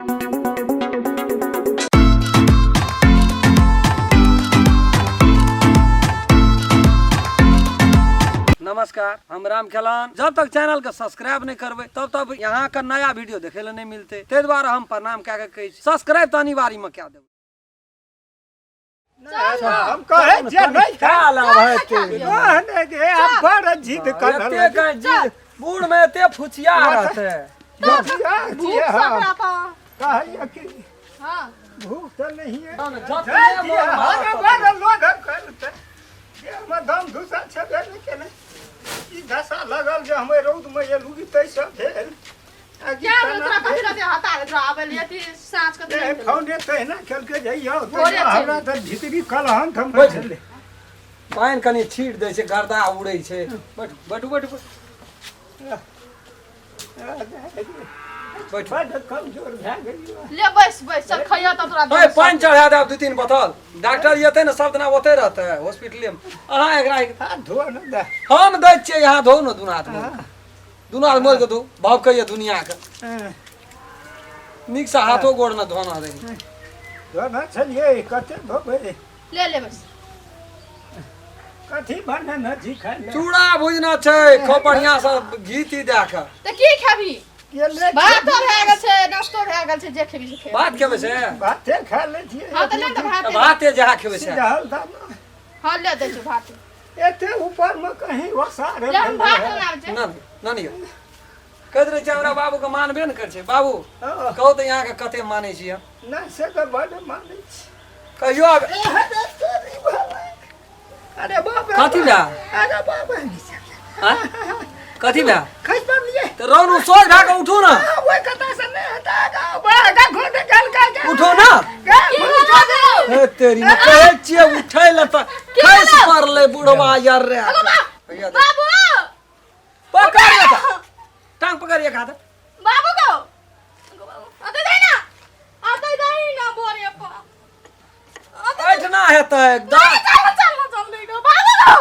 नमस्कार, हम राम खेलान। जब तक चैनल के सब्सक्राइब नहीं करबै तब तक यहाँ के नया वीडियो देखे ला नहीं मिलते, ते द्वारा हम प्रणाम कए के कहै छी, सब्सक्राइब तऽ अनिवार्य में कए देबै। हम कहै छियै नहि खा लब हेतै। नहि गे, आब बड़ जिद कर रहल एते के जिद बूढ़ में एते फुचिया रहतै। छियै हम। कहलियै कि हाँ। भूख तऽ नहिए। जतने मोन मारत बड़ लोभ करतै। देहमे दम धुसा छेबे नहि केलै। ई दशा लगल जे हम एहि रौदमे एलहुँ कि ताहिसँ भेल। आ कि क्या बोले केना तोरा कथी भेल? रहते हता रे तोरा आबे लिए अथी साँझ के ए, दिन भेलै। फोने तहिना केलकै जे यौ भोरे तहिना चलि। हमरा तऽ भीतरी कलहन थम बैठ। छलै। पानि कनि छीट दै छै, गर्दा उड़ै छै। बैठू बैठू बैठू बैठू। बड्ड कमजोर भए गेलियै। ले बैस बैस, चल खइया तब तोरा ए, देब। पानि चढ़ा देब दू तीन बोतल। डॉक्टर एतै ने, सब दिना ओतै रहतै हॉस्पिटले में। अहाँ एकरा हाथ धो ने दे। हम दै छियै, यहाँ धो ने, दुनू हाथ मोड़ के। दुनू हाथ मोड़ के धो, भाव कहिए दुनिया के। नीक से हाथो गोड़ ने धोना रही। धोना छलियै, कते धोबै? ले ले बस। कथी बनेने छी खाइ लए? चूड़ा भुजना छै, खूब बढ़िया से घी ती दए के। तऽ की खेबही? केले। भातो भए गेल छै, नाश्तो भए गेल छै, जे खेबही से खेबही। भात खेबै से? भाते खा लै छियै। हँ तऽ ले ने तऽ भाते। तऽ भाते जहाँ खेबै से। सिझल दाना। हँ ले दै छियौ भात। एते ऊपर में कहीं ओसार ले हम भात बनाबै छियै। ना ना नहीं कहैत रहै छै, हमरा बाबूके मानबे ने करै छै। बाबू, हँ। कहू तऽ यहाँके कते मानै छी हम? नहि, से तऽ बड्ड मानै छी। कहियो आब। अरे बाप, अरे बाप रे। कथी भए? अरे बाप रे। आँय? कथी भए? खसि पड़लियै। तऽ रौनू सोझ भए कऽ उठू ने। आ, ओहि कता से नहि हेतै, गा, बा, गा, घोट गल, गा, गा। उठो ना। गा, घोट गल। हे तेरी में कहै छियै उठै लए तऽ खसि पड़लै बुढ़वा यार रे। भैया देख। बाबू। पकड़ ले तऽ। टांग पकड़ एक हाथ। बाबू गो आते दे ना, आते दे ना, बोरे पा ऐठना हेतै दा। चल चल जल्दी गो बाबू गो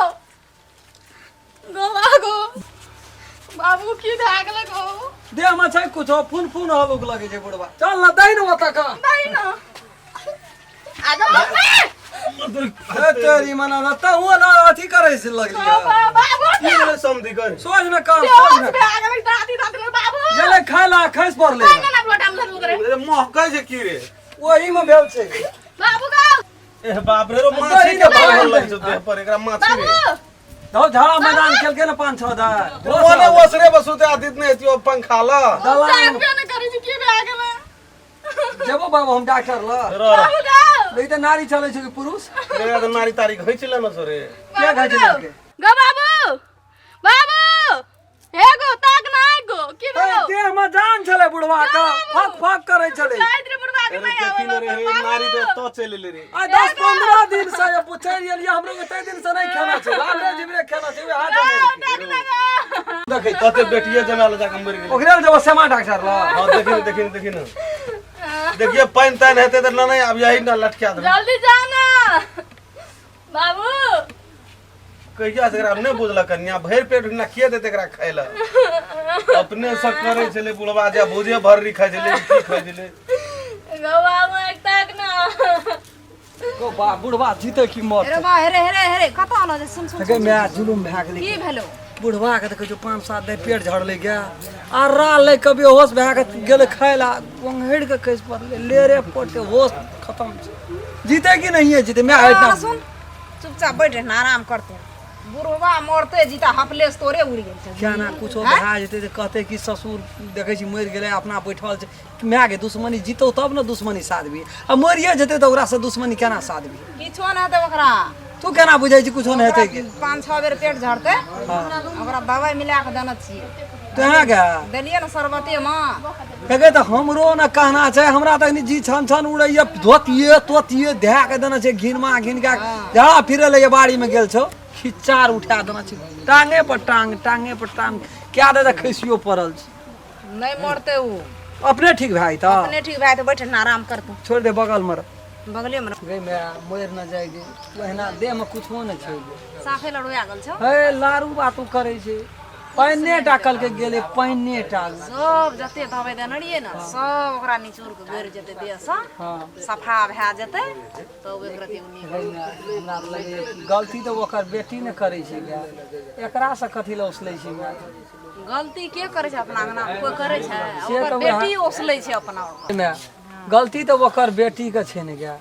गो बाबू, बाबू की भए गेलै गो? देह में छै कुछो फून फून हलुक लगै छै बुढ़वा। चल ना दही ने ओतऽ का। दही ना आगे बाबू। हे तेरी मना ना तऽ ओ ना अथी करै से लगली। बाबू की भेलै समधि कर? सोझ में काम बेहोश सोझ में भए गेलै दादी, दादी बाबू गेलै खाय ला, खसि पड़लै। ना ना लोटा में धरू करे। अरे महकै छै की रे? ओही में भेल छै। बाबू गो। ए बाप रे, रो माछी के भागल लग छै देह पर, एकरा माछी रे। बाबू। धौ झाड़ा मैदान खेलके ने पाँच छह दा। ओने ओसरे बसुते आदित ने एतियो पंखा ला। दलान। जागबे ने करै छै, की भए गेलै? जेबो बाबू हम डॉक्टर ल। रो रो। बाबू गो। नहीं तऽ नारी चलै छै कि पुरुष? रे, तऽ नारी तारी घैच लेने छौ रे? के घैच लेलकै? गो बाबू, बाबू हे गो, ताक ना गो, की भेलो? देह में जान छलै बुढ़वा के, फक फक करै छलै। जाइत रे बुढ़वा के अरे नहीं देखी आवे। ने रे, हे नारी तो तो चलि एलै रे। आइ 10-15 दिन से ये पूछै एलियै, हमरो के तै दिन से नहीं खाना छै, बाप रे जिबरे खाना छै, हाथ जोड़ने रखी। देखै कते बेटिए जमा ले जाके मरि गेलै। ओकरे लए जेबो श्यामा डॉक्टर ल। हाँ देखी ने, देखी ने, देखी ने, देखिए पानि तानि हेतै तऽ नहि आब यही ना लटका देबै। जल्दी जा ना बाबू। कहिया से एकरा नहि बुझलक कन्या, भरि पेट ना के देतै एकरा खाय लए? अपने से करै छलै बुढ़वा जे भुजे भर्री खाइ छलै, की खाइ छलै। गो बाबू, एक ताक ना। गो बा, बुढ़वा जीते की मरतै? अरे बा, हेरे हेरे हेरे, कतऽ आलो जे? सुन सुन। गे माय, जुलुम भए गेलै। की भेलो? बुढ़वा के देखै छौ, 5-7 दिन पेट झड़लै गे आ राल लै के बेहोश भए के गेलै खाय ला, ओंघड़ि के खसि पड़लै, लेरे पड़तै, होश खत्म छै। जीते कि नहिए जीते माय? हटना। सुन, चुपचाप बैठ रहना, आराम करते। बुढ़वा मरते जीता हफलेस तोरे उड़ि गेल छै। केना कुछो भए जेतै तऽ कहतै कि ससुर देखै छी मरि गेलै, अपना बैठल छै। माय के दुश्मनी जीतौ तब ने दुश्मनी साधबी, आ मरिए जेतै तऽ ओकरासँ दुश्मनी केना साधबी? किछो नहि हेतै ओकरा। तू केना बुझै छी कुछो नहि हेतै के? 5-6 बेर पेट झड़तै, ओकरा दवाइ मिला कऽ देने छियै। तेना के देलियै ने शरबते मे। देखै तऽ हमरो ने कहना छै, हमरा तऽ अखनी जी छन छन उड़ैया, धोतिए तोतिए धए के देने छै, घिनमा घिन के झाड़ा फिरै लए बाड़ीमे गेल छौ, खिच्चार उठा देने छै, टांगे पर टांग, टांगे पर टांग कए दे तऽ खसियो पड़ल छै। नहि मरतै ओ। अपने ठीक भए जेतौ। अपने ठीक भए जेतै, बैठ ने, आराम करतौ। छोड़ि दे, बगलमे रह। बगलेमे रह। गै माय, मरि न जाइ गे, ओहिना देहमे कुछो नहि छै गे। साफे लड़ुआ गेल छौ। हे, लारू बातू करै छै। पानिए टा कहलकै गेलै पानिए टा सब जते दवाइ देने रहियै ने सब ओकरा निचोड़ के गड़ि जेतै देहसँ हँ सफा भए जेतै तब एक रति नीक हमरा तऽ लगैए कि गलती तऽ ओकर बेटी ने करै छै गै एकरासँ कथी लए उसलै छै गै गलती के करै छै अपना अंगना कोइ करै छै से ओकर तऽ वएह- बेटी ओसलै छै अपना ओकर माय गलती तऽ ओकर बेटीके छै ने गै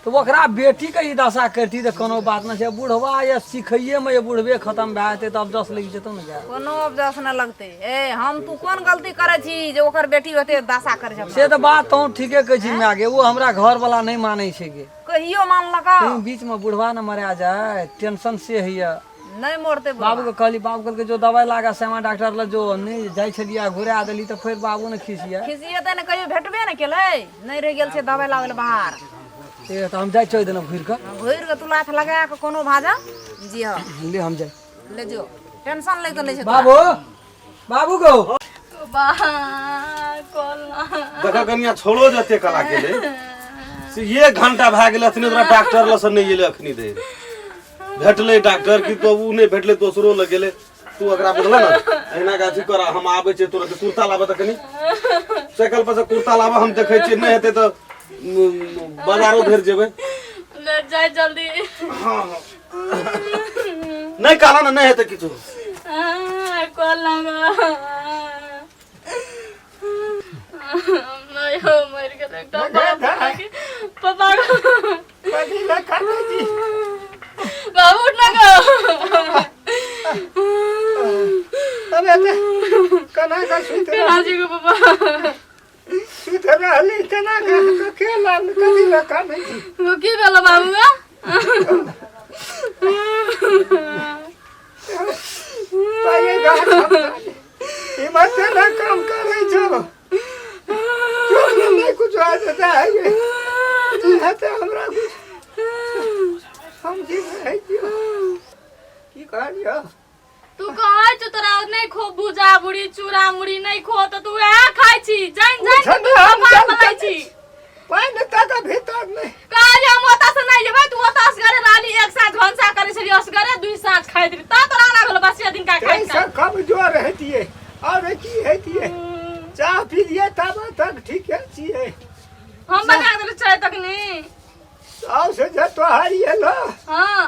तऽ ओकरा बेटीके ई दशा करती तऽ कोनो बात नहि छै बुढ़वा या सिखैएमे जे बुढ़बे खतम भए जेतै तब जस लागि जेतौ ने गै कोनो अफजस नहि लगतै ए हम तू कोन गलती करै छी जे ओकर बेटी ओते दशा करै छै से तऽ बात तोँ ठीके कहै छी माय गे ओ हमरा घरवला नहि मानै छै गे कहियो मानलक तैँ बीचमे बुढ़वा ने मरा जाय टेंशन से होइए नहि मरतै बुढ़वा बाबूके कहली बाबू कहलकै जो दवाइ लागा श्यामा डॉक्टर लग जो नहि जाइ छलियै आ घुरा देली तऽ फेर बाबू ने खिसिया खिसियेतै ने कहियो भेटबे ने केलै नहि रहि गेल छै दवाइ लाबै लए बाहर ए तऽ हम जाइ छियै ओहि दिना घुरि कऽ घुरि कऽ तू लाथ लगा कऽ कोनो भाजा जी हँ ले हम जाइ ले जो टेंशन लै के नहि छै तोरा। बाबू बाबू गो बा कोला देखा कनिया छोड़ो जते कला के ले से एक घंटा भए गेल अखनी तोरा डॉक्टर लग से नहि एलै अखनी धरि भेटलै डॉक्टर की तो उ नहि भेटलै दोसरो लग गेलै तू एकरा बुझल ने एहिना के अथी कर हम आबै छियै तुरंत कुर्ता लाबऽ तऽ कनि साइकिल पर से कुर्ता लाबऽ हम देखै छियै नहि हेतै तऽ बाजारो धरि जेबै ले जाय जल्दी हँ हँ नहि कहला ने नहि हेतै किछु कोला नहीं हो मर गेल एकटा पापा के पापा कथी लए कानै छी बाबू उठ ना गो अबे तऽ केना कऽ सुति केना जी गो पापा सुति रहली केना कऽ के लाल कथी लए कानै छी गो की भेल बाबू गा पाइए गाछ इमहर से ना काम करै छौ तोरा नहि कुछ आ जेता है ये हेतै हमरा कुछ हम जी है की कहलियौ तू कहै छौ तोरा नहि खो भुजा बुड़ी चूड़ा मुड़ी नहि खो तऽ तू वएह खाइ छी जानि जानि के तू हम कपार जानि बनाइ छी पानि तक भीतर नहि कहलियै हम ओतऽ से नहि जेबै तू ओतऽ असगरे रहली एक साँझ भनसा करै छली असगरे दुई साँझ खाइत रही ता तोरा ना भेल बसिया दिनका खाइत ताहिसँ कमजोर हेतियै आओर की हेतियै चाह पी लियै तब तक ठीके छियै हम बना देलु चाय तखनी साउस जे तोहर एलो हाँ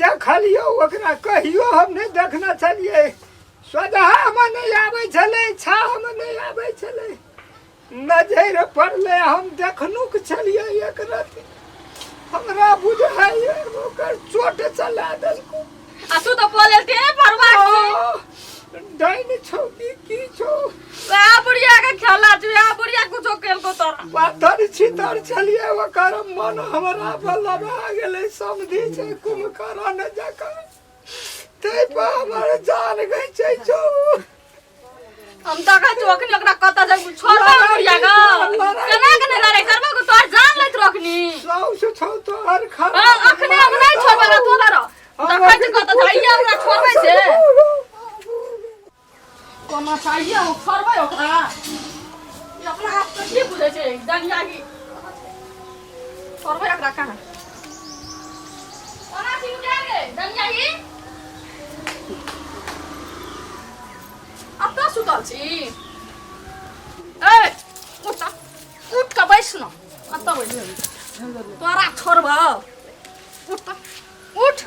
देखलियौ ओकरा कहियो हम नहि देखने छलियै सोझामे नहि आबै छलै छाहमे नहि आबै छलै नजरि पड़लै हम देखनुक छलियै एक रति हमरा बुझाइए ओकर चोट चला देलको आ तू तऽ बोले ते परवा छी डाइन छौ कि की छौ वएह बुढ़िया के खेला छौ वएह बुढ़िया कुछो केलको तोरा पाथर छितर छलियै ओकर मन हमरा पर लगा गेलै समधि छै कुम्भकर्ण जकाँ ताहि पर हमर जान गई छै छौ हम तऽ कहै छी अखनी ओकरा कतऽ जाय छोड़बै बुढ़िया के केना के नहि लड़ाई करबै तोहर जान लैत रखनी साउस छौ तोहर खराब हाँ अखने हम नहि छोड़बै ओकरा तोरा रह देखै छी कतऽ जाइए ओकरा छोड़बै से कोना चाहिए ओ छोड़बै ओकरा ई अपना आपके की बुझै छै डंगिया की छोड़बै ओकरा कहाँ कोना छी उठा गे डंगिया की अब तो सुतल छी ए उठ त, उठ के बैस न अतऽ बैस तोरा छोड़बौ उठ त, उठ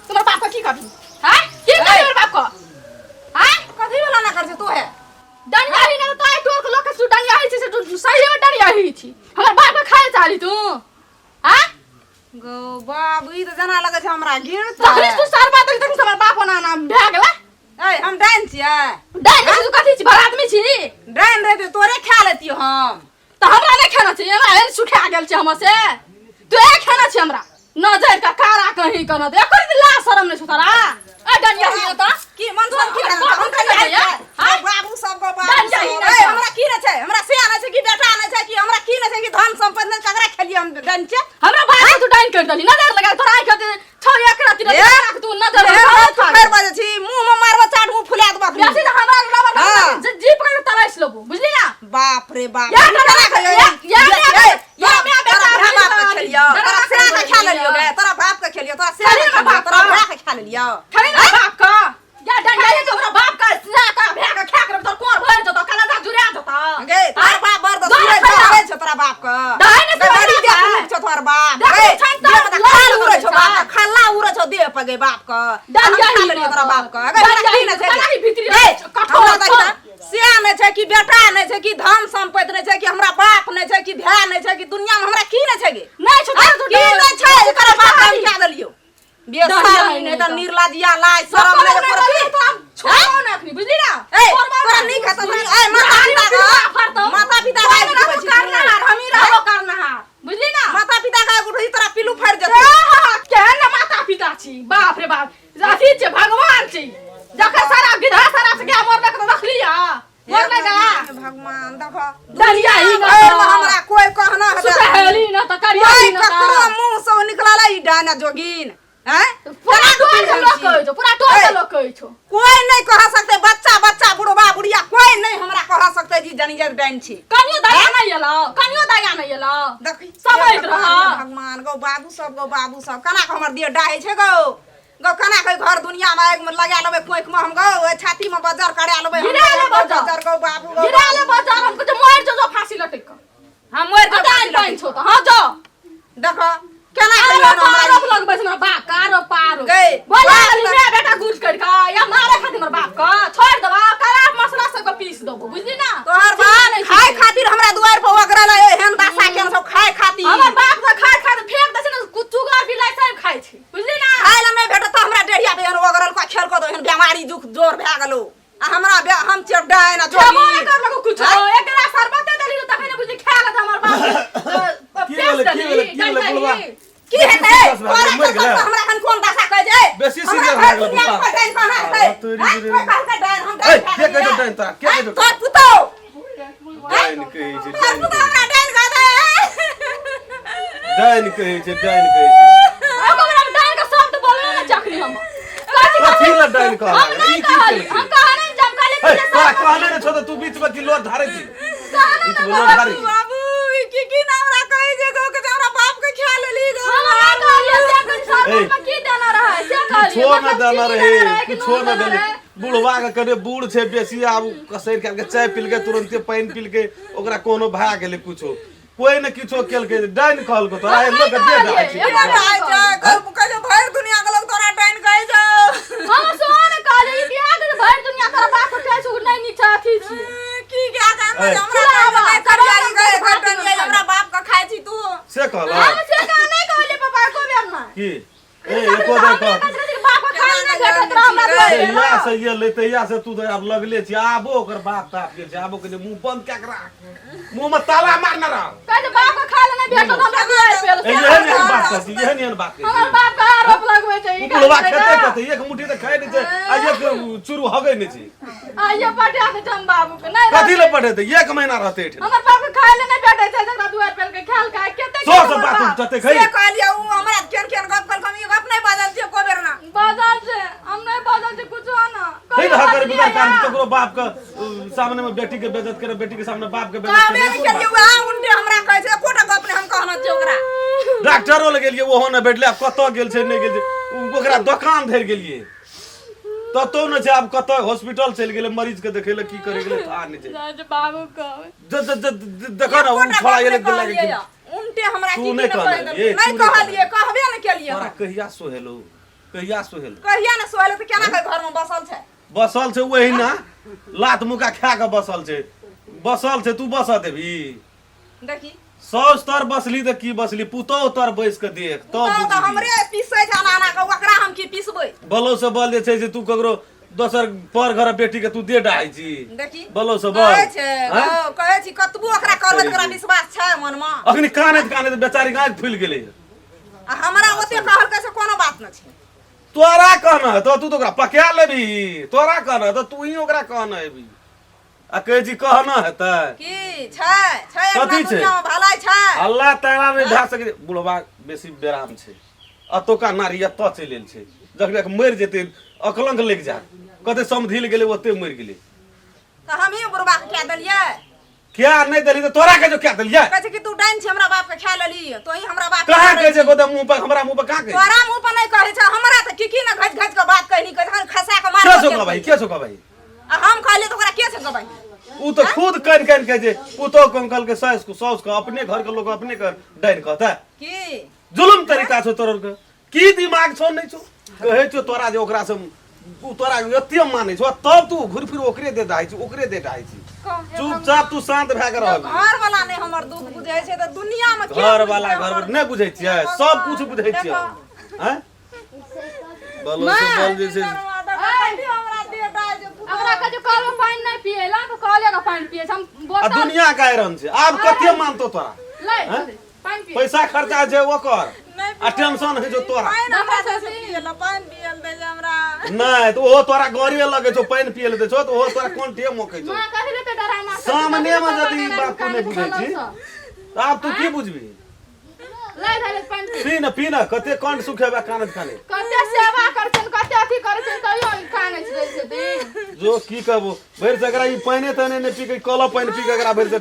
तोहर बाप के की करबी हैं की करबी तोहर बाप के हैं कथी वाला ना कर छै तू है डनिया ही ना तो आइ टोल के लोक के डनिया ही छी से तू सही में डनिया ही छी हमर बाप के खाए चाहली तू हैं गो बाबू ई तऽ जेना लगै छै हमरा गिर तखनी तू सरबा तखनी तखनी हमर बाप ओना नाम भए गेलै ए हम डाइन छियै डाइन छी तू कथी छी भला आदमी छी डाइन रहते तोरे खा लेतियो हम तऽ हमरा नहि खाना छै हमरा एहन सुखा गेल छै हमर से तू ए खाना छै हमरा नजर का कारा कहीं कना दे एकर ला शरम नहि छौ तोरा ए डनिया ही त की मन सब की भेल हम की कहिया जाइए? हाँ? बाबू सब को बाबू डाइन जाही सब। नहि ए, छै। हमरा की नहि छै हमरा से नहि छै कि बेटा नहि छै कि हमरा की नहि छै कि धन संपत्ति नहि ककरा खेलिए हम डाइन छै हमरा भाई तू डाइन कर देली नजर लगा तोरा आंखि दे छौ एक राति ए? रात तू नजर ए, लगा तू फेर बजै छी मुंह में मारबो चाट मुंह फुला देबो अखनी। बेसी तऽ हमरा लबर हाँ। जी पकड़ तलाश लेबो बुझली ना बाप रे बाप या ई केना या खइयो? या ए, या या या तोरा बेटा बाप के खेलियो तोरा सेरा के खा लेलियो गे तोरा बाप के खेलियो तोरा सेरा खाली के ना खेलियो बाप तोरा का। भाय के खा लेलियो खाली ना बाप का या डंडा ये तो हमरा बाप का डरिया हम खा ही लेलियै न तोरा तऽ। बाप के अगर हमरा डरिया की ही नहि न छै तऽ। ही भीतरी ए, कठोर हमरा छौ। देखी से नहि छै कि बेटा नहि छै कि धन संपत्ति नहि छै कि हमरा बाप नहि छै कि भाय नहि छै कि दुनिया में हमरा की नहि छै गे नहि छौ, आँय, तोरा की नहि छै एकर बाप के हम खा देलियौ डरिया बेशर्म ही नहि नहि तऽ तऽ। निर्लज्जिया लाज शरम नहि नहि तोरा तऽ की तोरा छोड़बौ नहि अखनी, बुझली ना? ए छोड़बौ तोरा नहि। नीक हेतौ तोरा ए माता पिता फरतौ। माता पिता कोइ के नहि रहबो करनहार, हमही रहबो करनहार, बुझली ना? माता पिता के उठही तोरा पिलू फाड़ि जेतौ आहा, केहन ने माता पिता छी बाप रे बाप अथी छै भगवान छी जखन सारा गिधा सारा से गाय मरले के रखली आ मरले गा भगवान देखो डरिया ही न भरि में तऽ। हमरा कोई कहना हेतै सुतहली न त करिया कोई ही न ककरो त मुंह से निकलल ई डायना जोगिन हैं पूरा केना टोल के पी लोक छी? कहै छौ पूरा टोल के ए। लोक कहै छौ कोई नहीं कह सकते बच्चा बच्चा बुढ़वा बुढ़िया कोई नहीं हमरा कह सकते जी जनी जग डाइन छी कनियो दया नहीं एलौ कनियो दया नहीं एलौ देखी समझ रहा। भगवान गौ बाबू सब गौ बाबू सब केना के हमर देह डाहे छै गौ गौ केना के घर दुनिया में आगि में लगा लेबै कोख में हम गौ ओहि छाती में बजर करा लेबै हम गिरा ले गौ, बजर। बजर गौ बाबू गौ गिरा ले बाजार हमको जो मर जो जो फांसी लटक के हम मरि जेबै अदान पाइन छौ त हां जो देखो केना आरो कहियो ने हमरा पारो लगबै छै हमरा बाप का आरो पारो गै, बोला बाप गली में बेटा गुज कर का या मारे खातिर हमर बाप का छोड़ देबा करा मसला सब के पीस देबो बुझली ना तोहर चिन्ता बाप नहीं खाए छै। खातिर हमरा दुआर पर ओगरल है एहन दशा केने सब खाए खातिर हमर बाप के खाए खाए फेंक दै छै ने कुच्चू गार बिलाइ सब खाइ छै बुझली ना खाए ला नहीं भेटत तऽ हमरा डेढ़िया पे एहन ओगरल का खेल कऽ दो एहन बेमारी दुख जोर भए गेलो आ हमरा हम छियै डाइन आ खेबो जोगी नहि करलको कुछो एक गिलास शरबते देली तऽ तखने बुझली खा लेत हमर बाप की भेलै, की भेलै, की भेलै, बुढ़वा? की बेसी हेतै serious भए तोरा गेलै, मरि कसम गेलै। से हमरा एखन कोन दशा कहै छै बेसी हमरा serious भरि भए गेलै, दुनिया बुढ़वा। कोइ डाइन कहाँ हेतै? आ, तोरी आँय, रे। कोइ कहलकै डाइन, हम ए, डाइन खा के कहै छौ लेलियै। डाइन तोरा? के कहै छौ आँय, तोहर पुतहु डाइन कहै छै तोहर डाइन पुतहु हमरा डाइन कहै छै डाइन कहै छै डाइन कहै छै एगो बेर हम डाइन के शब्द बोललो ना जखनी हम कथी कथी लए डाइन कहऽ हम लागल? नहीं ई की कहली केलकै? हम कहने जब कहली ए, तोरा कहने ने छौ तऽ तू बीच में की लोट धारै छी बीच में लोट धारै छी बाबू ई की की नाम हमरा कहै छै गो के हमरा बाप के खा लेली गो हम ना कहलियै से कहीं ए। शरबत में की देना रहै से कहलियै कुछो न मतलब देना चीनी रहे देना रहै कि कुछो नून न देना देले रहै? बुढ़वा के कने बूढ़ छै बेसी आब कसैर के चाय पिलकै तुरंते पानि पिलकै ओकरा कोनो भए गेलै कुछो कोई ने किछो केलकै डाइन कहलको तोरा हम लोक नहि दे डाइ कहलियै, छै एगो कहै छै कहै छै भरि दुनिया के लोग तोरा डाइन कहै छौ हम सोन कहलियै ई बियाह के भरि दुनिया तोरा बाप के कहै छौ कि नहि नीचा अथी छी की क्या काम ए। हमरा कहै छै, करिया ई गए घटन ये हमरा बाप के खाइ छी तू से कहलक हम से कह नहि कहलियै पापा एको बेर नहि की ए एको बेर कह बाप के खाइ नहि भेटत रह हमरा दुआरे तहिया से ये ले तहिया से तू तऽ आब लगले छी आबो ओकर बाप ताप गेल छै आबो के मुंह बंद कए के राख मुंह में ताला मारने रह कहै छै बाप के खाइ लए नहि भेटत हमरा दुआरे पे ए, एहन एहन बात कहै छी एहन एहन बात कहै हमर छी बाप के आरोप लगबै छै ई बुढ़वा कहै छै खेतै ने। कतै एक मुट्ठी तऽ खाइ नहि छै आ एक चूरू हगै नहि छै आइए पठा दे हम बाबू के नहीं कथी ले पठेतै एक महीना रहतै एहिठाम हमर बाप के खाए ले नहीं भेटै छै जकरा दुआर पेल के खायल खाए कते सौ से बात उठतै से खै कहलियै उ हमरा केहन केहन गप कहलकै हम ई गप नहि बाजल छियै एको बेर ना बाजल छै हम नहीं बाजल छै कुछो ना नहीं रहा कर बिगर काम ककरो बाप के सामने में बेटी के बेइज्जत करे बेटी के सामने बाप के बेइज्जत कहबे नहि करे केलियै वएह उल्टे हमरा कहै छै एकोटा गप नहि हम कहने छियै ओकरा डॉक्टरो लग गेलियै ओहो नहि भेटलै आब कतऽ गेल छै नहि गेल छै उ ओकरा दोकान धरि गेलियै ततो नहि छै आब कतऽ हॉस्पिटल चलि गेलै मरीज के देखै लए की करै गेलै था नहि छै जाइ छै बाबू के देखो ने ओ एकोटा छोड़ा गप एलै नहि दिला कहलियै के यऽ। उल्टे हमरा तू की की नहि नहि कहि कहलियै, देलकै। तू नहि नहि कहलियै कहबे नहि केलियै तोरा हम। कहिया सोहेलो कहिया सोहेलो कहिया ने सोहले तऽ केना के घर में बसल छै बसल छै वही ना लात मुका खा के बसल छै बसल छै तू बसऽ देबही देखी साउस तर बसली तऽ की बसली पुतोह तर बैस के देख तब तो तऽ बुझबही। हमरे पीसै छै आना आना के ओकरा हम की पीसबै बलो से बल जे छै से तू ककरो दोसर पर घर बेटी के तू दे डाइ छी देखी बलो से बल कहै छै आँय? गौ, कहै छी कतबो ओकरा करबै तऽ ओकरा विश्वास छै मनमे अखनी कानैत कानैत बेचारी के आँखि फुलि गेलै आ हमरा ओते कहलकै से कोनो बात नहि छै तोरा कहना हेतौ तू तऽ ओकरा पका लेबही तोरा कहना हेतौ तू ही ओकरा कहना हेबही आ कहै छी कहना हेतै की छै छै अपना कथी छै? दुनिया में भलाई छै अल्लाह ताला नहि भए सकै बुढ़वा बेसी बेराम छै अतौका नारी एतऽ चलि आयल छै जखने मरि जेतै अकलंक लागि जायत कते समधिल गेलै ओते मरि गेलै तऽ हमही बुढ़वा के खा देलियै क्या नहि देली तऽ तोरा के जो क्या देलियै कहै छै कि तू डाइन छै हमरा बाप के खा लेली तो ही हमरा बाप के कहाँ मारै कहै छै छी। गोदे मुँह पर हमरा मुँह पर कहाँ कहै छै तोरा मुँह पर नहि कहै छै हमरा तऽ की की ने घच घच के बात कहनी कहै छै खसा के मार के छौ गवाही के छौ गवाही आ हम कहलियै तऽ ओकरा के छै गवाही उ तऽ खुद कनि कनि कहै छै पुतोह कंकल के सास के साउस के अपने घर के लोग अपने के डाइन कहता की जुलुम तरीका छौ तोहर के की दिमाग छौ नहि छौ कहै छौ तोरा जे ओकरा से उ तोरा एते मानै छौ तब तू घुरि फिर ओकरे दे दाइ छी, ओकरे दे डाइ छी। चुपचाप तू शांत भए के रह। घर वाला नहि हमर दुख बुझै छै तऽ दुनिया मे के घर वाला बुझतै घर हमर? नहि बुझै छियै, सब कुछ बुझै छियै हम। आँय? बलो से बल जे छै हमरा दे डाइ जे पुतोह। ओकरा कहै छै कल में पानि नहि पिएला तऽ कले के पानि पिए छै हम आ बोतल दुनिया के आयरन छै, आब कते मानतो तोरा? ले आँय? पानि पी। पैसा खर्चा छै ओकर नहि आ टेंशन होइ छौ तोरा। पानि हमरा दै छै पियै लए, पानि पियै लए दै छै हमरा। नहि तऽ ओहो तोरा गरे लगै छौ, पानि पियै लए दै छौ तऽ ओहो तोरा कंठे मोकै छौ। माँ कथी ले डरामा करै छै? सामने मे कथी ले यदि ई बात तू नहि बुझै छी तऽ आब तू की बुझबही? ले धरे पानि पी। पी ने, पी ने, कते कंठ सुखेबे कानैत कानैत। कते सेवा करै छनि, कते अथी करै छनि, तैयो ई कानै छै रहै छथिन। जो की कहबो, भरि से एकरा ई पानि तानि नहि पी के, कल पानि पी के एकरा भरि से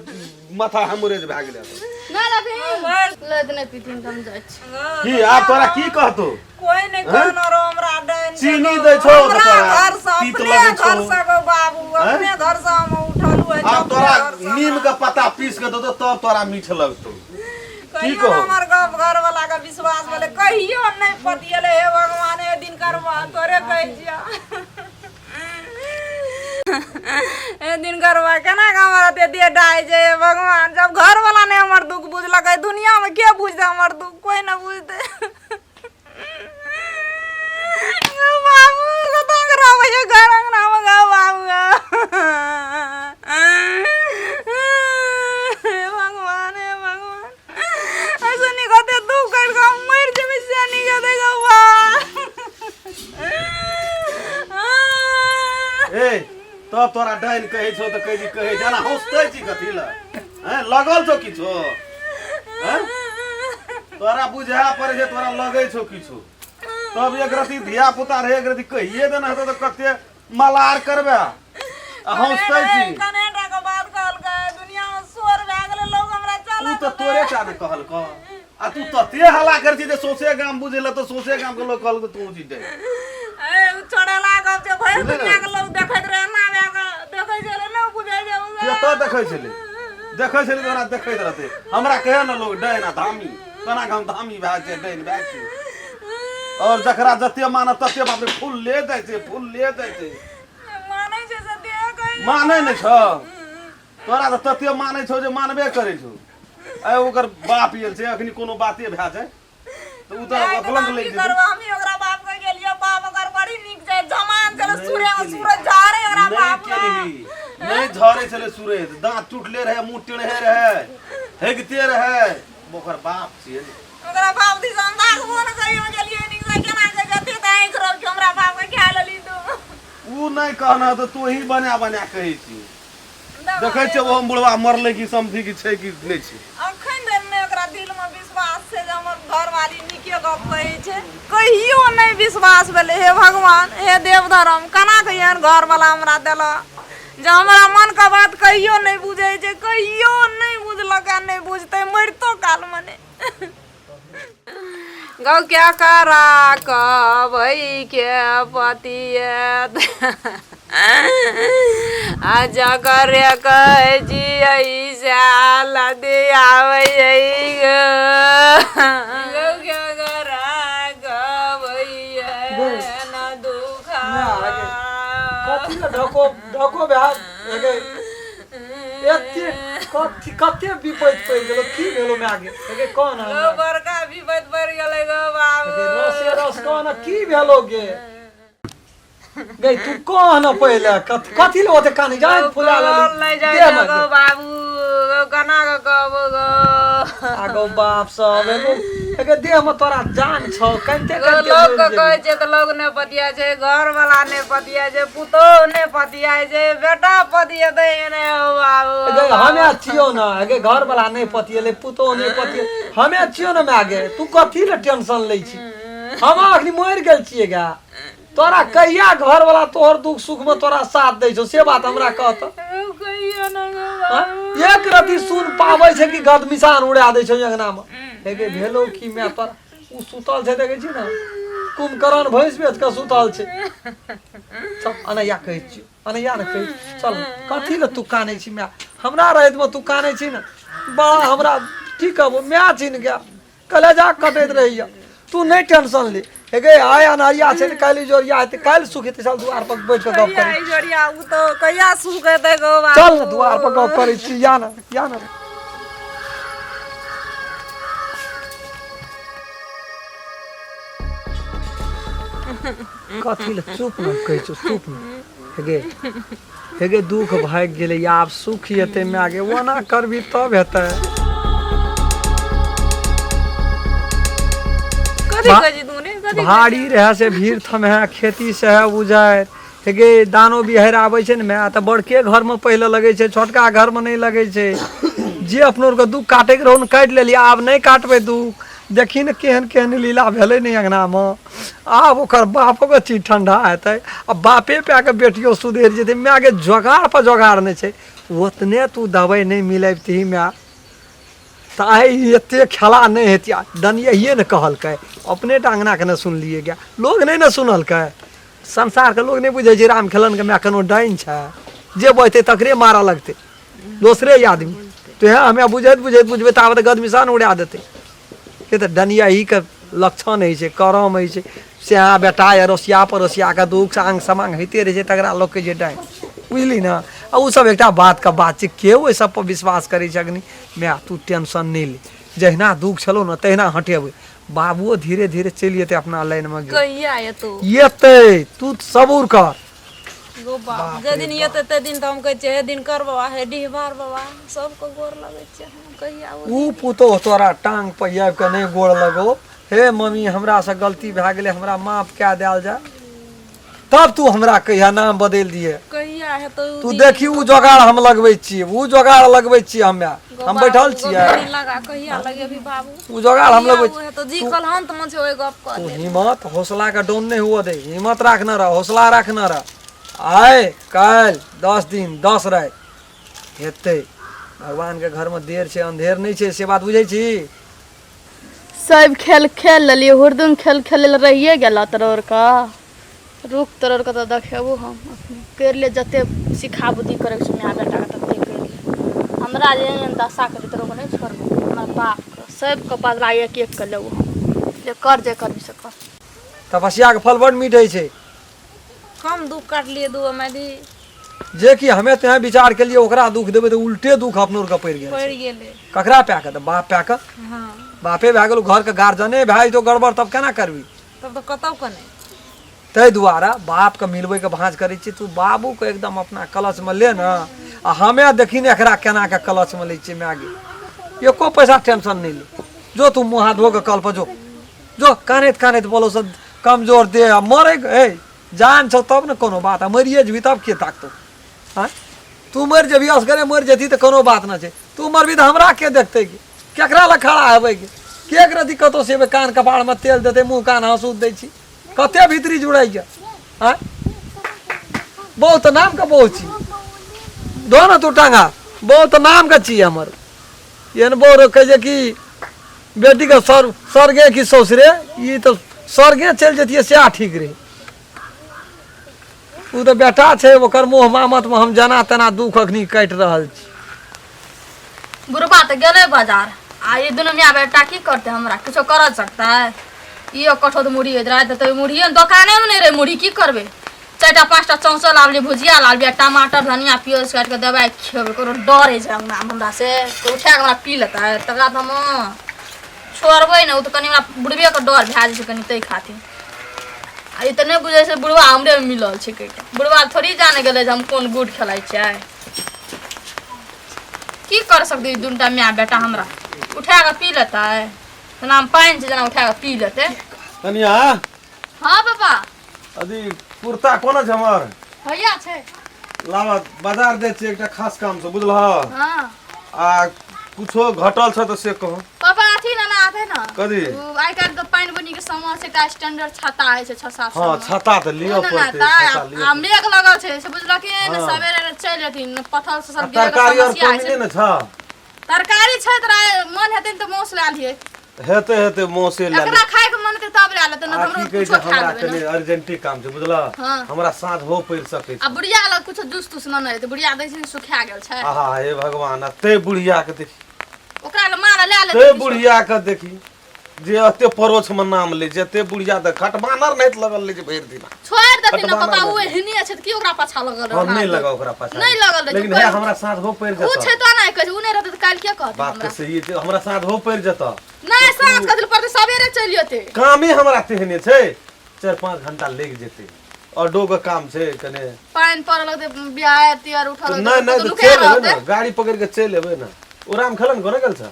माथा हेमोरेज भए गेलै। नहि लेथिन, ले तऽ नहि पीथिन तऽ हम जाइ छी। की आब तोरा की कहतौ? कोई नहीं कहनो रो हमरा डाइन। चीनी दै छौ तऽ हमरा तोरा घर से तीत अपने लगै छौ। घर से गो बाबू, हैं? अपने घर से हम उठलू है। आब तोरा नीम के पत्ता पीस के देतौ तब तोरा मीठ लगतौ। की कहियो कहू? हमर गप घर वाला के विश्वास भेलै? कहियो नहीं पतियले। हे भगवान, हे दिन करबा तोरे कहै छिया, हे दिन करबा, केना के हमर एते देह डाहि छै? हे भगवान, जब घर वाला नहि हमर दुख बुझलकै, दुनिया में के बुझतै हमर दुख? कोई नहि बुझतै। गौ बाबू, कतऽ के रहबै छै घर अंगना मे? गौ बाबू, हे भगवान, हे भगवान, ऐसे नीक होते दुख करि कऽ हम मरि जेबै से नीक हेतै। गौ बा ए तब तोरा डाइन कहै छौ तऽ कहै छी, कहै छै एना हँसतै छी कथी लए? हैं, लगल छौ किछो? हैं, तोरा बुझा पड़ै छै तोरा लगै छौ किछो। तब एक रति धिया पुता रहे, एक रति कहिए देना हेतौ तऽ कते मलार करबे आ हँसतै छी। कनेटा के बात कहलकै, दुनिया में शोर भए गेलै, लोग हमरा उ चलऽ। तऽ तोरे टा ने कहलकौ आ तू तते हल्ला करै छी जे सौंसे गाम बुझे तऽ सौंसे गाम के लोग कहलकौ तू जी दे। ए उ छोड़ेला गप छै, भरि बुझलियै ने? दुनिया के लोग देखैत रहे, एना भए के देखै छलै, नहि बुझै छै उ। कतऽ देखै छलै? देखै छलै तोरा देखैत रहतै। हमरा कहे ने लोग डाइन आ धामी, केना के हम धामी भए छै, डाइन भए छै। और जकरा जते मानत तते बाप रे फूल ले जाइ छै, फूल ले जाइ छै। मानै छै से देह कहै। मानै नहि छौ तोरा तऽ तते मानै छौ जे मानबे करै छौ। आइ ओकर बाप आयल छै, अखनी कोनो बाते भए जाय तऽ उ तऽ अकलंक लागि की जेतै। करबो, हमही ओकरा बाप के गेलियो। बाप ओकर बड़ी नीक छै, जमान छलै, नहि सूर्य केली। सूरज झाड़े ओकरा नहि बाप के। केलही, नहि झरे छलै सूरज, दाँत टूटले रहै, मुँह टेढ़े रहै, हेगते रहै। ओकर बाप छियै ने। ओकरा बाप दिस हम ताकबो ने कहियो गेलियै नीक से, केना के जते तऽ आँखि रह के हमरा बाप के खा लेली तू। उ नहि कहना तऽ तू ही बना बना कहै छी। देखै छियै ओहो बुढ़वा मरलै कि समझी कि छै कि नहि छै। अखन धरि नहि ओकरा दिलमे विश्वास छै जे हमर घरवाली नीके गप कहै छै। कहियो नहि विश्वास भेलै। हे भगवान, हे देव धर्म, केना के एहन घरवाला हमरा देलक जे हमरा मनके बात कहियो नहि बुझै छै? कहियो नहि बुझलक आ नहि बुझतै मरितो कालमे नहि। गौ क्या करा कबै के पतिए आ जकरे कहै छियै साल दियाबै गौ क्या करा कबै न दुखा। कथी लए ढको ढको भए गे? एते कथी कते विपैत पड़ि गेलो? की भेलो माय गे? गे कौन गौ हमरा बड़का विपैत पड़ि गेलै गौ बाबू। गे रसे रस कौन की भेलो गे? गे तू कह न पहिले, कथी कथी ले ओते कानी जाय फुला कहल नहि लेली जाइ दे छै मे गौ गे। बाबू गौ, केना कऽ कहबो गौ? आगो बाप सब एगो एगो देह में तोरा जान छौ, कनिते गौ कनिते लोक मरि के जेबही। कहै छै तऽ लोक नहि पतियाइ छै, घर वाला नहि पतियाइ छै, पुतोह नहि पतियाइ छै, बेटा पतियेतै नहि हौ बाबू। गे हमे छियौ न गे, घर वाला नहि पतियेले, पुतोह नहि पतिये, हमे छियौ न माय गे, तू कथी ले टेंशन लै छी? हम अखनी मरि गेल छियै गे। तोरा कहिया घर वाला तोहर दुख सुख में तोरा साथ दै छौ से बात हमरा कह तऽ। कहियो नहि गौ हाँ? बाबू। एक रति सुन पाबै छै कि गदमिसान उड़ा दै छौ अंगना में। हे गे भेलो की माय तोरा? उ सुतल छै, देखै छी ने, कुंभकर्ण भैंस बेच कऽ सुतल छै। चल अनैया कहै छियौ, अनैया ने कहै छियौ, चल। कथी लए तू कानै छी माय? हमरा रहैत मे तू कानै छी ने, बड़ा हमरा की कहबो, माय चिन्ह गया कलेजा कटैत रहैया। तू नहि टेंशन ले, हे गे आय अनहरिया छै तऽ काल्हि इजोरिया हेतै काल्हि सुख हेतै चल दुआर पर बैठ कऽ गप कहिया करै इजोरिया ओ तऽ कहिया सुख हेतै गो बाबू चल ने दुआर पर गप करै छी या ने या ने कथी लए चुप ने कहै छौ चुप ने हे गे हे गे दुख भागि गेलै आब सुख हेतै माय गे ओना करबी तब हेतै कथी कहै छी तू ने कथी भारी रहै से भीड़ थम है खेती से है उजारि हे गे दानो बिहारि आबै छै ने माय तऽ बड़के घरमे पहिले लगै छै छोटका घरमे नहि लगै छै जे अपनो आरके दुख काटैके रहौ ने काटि लेलियै आब नहि काटबै दुख देखी ने केहन केहन लीला भेलै ने अङ्गनामे आब ओकर बापोके चीज ठण्डा हेतै आ बापे पाके बेटियो सुधरि जेतै मायके जोगाड़ पर जोगाड़ नहि छै ओतने तू दवाइ नहि मिलैबतिही माय तऽ आइ एते खेला नहि हेतियै दनियहिए ने कहलकै अपने टा अङ्गनाके ने सुनलियै गे लोग नहि ने सुनलकै संसारके लोग नहि बुझै छै राम खेलनके माय कोनो डाइन छै जे बजतै तकरे मारऽ लगतै दोसरे आदमी तो हमे बुझैत बुझैत बुझबै ताबत गदमिशान उड़ा देतै के तऽ डनियाहीके लक्षण होइ छै करम होइ छै सएह बेटा अड़ोसिया पड़ोसियाके दुख आङ्ग समाङ्ग होइते रहै छै तकरा लोक कहै छै डाइन बुझली ने आ ओसब एकटा बातके बात छै के ओहि सबपर विश्वास करै छै अग्नि माय तू टेंशन नहि ले जहिना दुख छलौ ने तहिना हटेबै बाबुओ धीरे धीरे चलि जेतै अपना लाइनमे कहिया एतौ एतै तू सबूर कर गो बाप जे दिन एतै ते दिन तऽ हम कहै छियै हे दिनकर बाबा हे डिहबार बाबा सबके गोर लगै छियै हम कहिया ओ ऊ पुतोह तोरा टांग पर आबि कऽ नहि गोड़ लगो हे मम्मी हमरासँ गलती भए गेलै हमरा माफ कए देल जाय तब तू हमरा कहिया नाम बदलि दिहे कहिया हेतौ उ तू दिन? देखी ऊ जोगाड़ हम लगबै छियै ऊ जोगाड़ लगबै छियै हमे गो हम बाबू, बैठल गो छियै बेरी लगा कहिया लगेबी बाबू ऊ जोगाड़ हम लगबै कहिया उ हेतौ जी कल अंत में छै ओहि गप कऽ तू ले हिम्मत हौसला के डाउन नहीं हुआ दे हिम्मत रखना रह हौसला रखना रह आय काल्हि 10 दिन 10 राति हेतै भगवान के घर में देर छै अंधेर नहीं छै से बात बुझै छी सब खेल खेल लेलियै हुरदुम खेल खेलै लए रहिए गेल तोरा के रुक तोरा के तऽ देखेबो हम अखनी करि ले जते सिखा बुद्धि करैके छौ माय बेटाके तते करि ले हमरा जे एहन दशा करी तोरा के नहि छोड़बो हमर बापके सबके बदला एक एक के लेबो हम जे कर जे करबी से कर तपस्या के फल बड मीठ होइ छै कम दुख काटलियै दू मैदी जे कि हमे तें विचार केलिए ओकरा दुख देबै तऽ उल्टे दुख अपनो के पड़ि गेल पड़ि गेलै ककरा पा के तऽ बाप पा के हँ बापे भए गेल घरके गार्जियने भए जेतौ गड़बड़ तब केना करबी तब तऽ कतौ के नहि ताहि दुआरे बापके मिलबैके भाँज करै छी तू बाबूके एकदम अपना क्लचमे ले ने आ हमे देखी ने एकरा केना के क्लचमे लै छियै माय गे एको पैसा टेंशन नहि ले जो तू मुँह हाथ धो के कल पर जो जो कानैत कानैत बोलो से कमजोर दे आ मरे हे जान छौ तब ने कोनो बात आ मरिए जेबही तब के ताकतौ आँय तू मरि जेबही असगरे मरि जेती तऽ कोनो बात नहि छै तू मरबी तऽ हमरा के देखतै गे केकरा लग खड़ा हेबै गे के एकरा दिक्कतो से कान कपारमे तेल देतै मुँह कान हँसू दै छी कते भीतरी जुड़ैए आँय बहुत नामके बहुत छी दो ने तू टांगा बहुत नामके छी हमर एहन बहु कहै छै कि बेटीके सर स्वर्गे कि ससुरे ई तऽ स्वर्गे चलि जैतियै सएह ठीक रहै ओ तऽ बेटा छै ओकर मोह मामतमे हम जेना तेना दुख अखनी काटि रहल छी बुढ़बा तऽ गेलै बाजार आ ई दुनू मियाँ बेटा की करतै हमरा किछो कर सकतै इहो कठौत मुरही होइत रहै तऽ मुरहिए दोकानेमे नहि रहै मुरही की करबै चारिटा पाँचटा चौंसो लाबलियै भुजिया लाबलियै टमाटर धनिया प्याज काटि कऽ दबाइ खेबै ककरो डर होइ छै हमरा हमरा से कोइ उठा कऽ हमरा पी लेतै तकरा तऽ हम छोड़बै ने ओ तऽ कनि हमरा बुढ़बेके डर भए जाइ छै कनि ताहि खातिर आ ई तऽ नहि बुझै छै बुढ़बा हमरे मिलल छै कहिके बुढ़बा थोड़ी जाने गेलै जे हम कोन गुड खेलाइ छियै की कर सकते ई दुनूटा माय बेटा हमरा उठा कऽ पी लेतै जेना हम पानि छै जेना उठा कऽ पी लेतै कनिया हाँ पापा अभी कुर्ता कोना छै हमर भैया छै लाबा बाजार जाइ छियै एकटा खास काम छै बुझलह हाँ आ कुछो घटल छै तऽ से कहो पापा अथी ने आबे ने कथी? ओ आइ काल्हि तऽ पानि बुनी के समय छै एकटा स्टैंडर्ड छाता होइ छै छह सात हाँ सौ मे। छाता तऽ लिअ ओ ने पड़तै ना छाता तऽ लिअ आ मेघ लगल छै से बुझलखिन हाँ। सवेरे चलि जेथिन पथल से आ सब गिरे के तरकारी और समस्या होइ कमी छै नहि ने छ तरकारी छै तोरा मन हेतै तऽ मासु लए लियै हेतै हेतै मौसे लए एकरा खाय के मन हेतै तब लए लेतै नहि आ तऽ की हमरो कहै कुछो छै खा हमरा लेबै कनि ने अर्जेंटी काम छै बुझलह हाँ। हमरा साँझ हो पड़ि सकै आ छै बुढ़िया लग कुछो जूस तूस न रहै बुढ़िया दै छै ने सुखा गेल छै आहा हे भगवान आ ते बुढ़िया के देखी ओकरा लए मार लए लेतै ते किछो। बुढ़िया के देखी जे एते परोछ में नाम ले छै, एते बुढ़िया तऽ खटबानर नहि लगल ले छै भरि दिना। छोड़ि देथिन ने खटबानर पापा, ओ नहि। एहने छै तऽ की ओकरा पाछा लगल हम नहि रहना? लगा ओकरा पाछा। नहि लगल रहै छै, लेकिन हे हमरा साँझ हो पड़ि ओ जेतऽ। छै तऽ नहि कहै छै, ओ नहि रहतै तऽ काल्हि के कहतै बात हमरा? तऽ सही छै, हमरा साँझ हो पड़ि जेतऽ। नहि, साँझ कथी लए पड़तै, सवेरे चलि जेतै। कामे हमरा तेहने छै, 4-5 घंटा लागि जेतै। ऑटो के काम छै कने। पानि पड़ऽ लगतै, बिहार तिहार उठऽ लगतै। नहि नहि तऽ तऽ नुका चलि एबै रहतै। ने, गाड़ी पकड़ि के चलि एबै ने। ओ राम खेलन कोना गेल छ?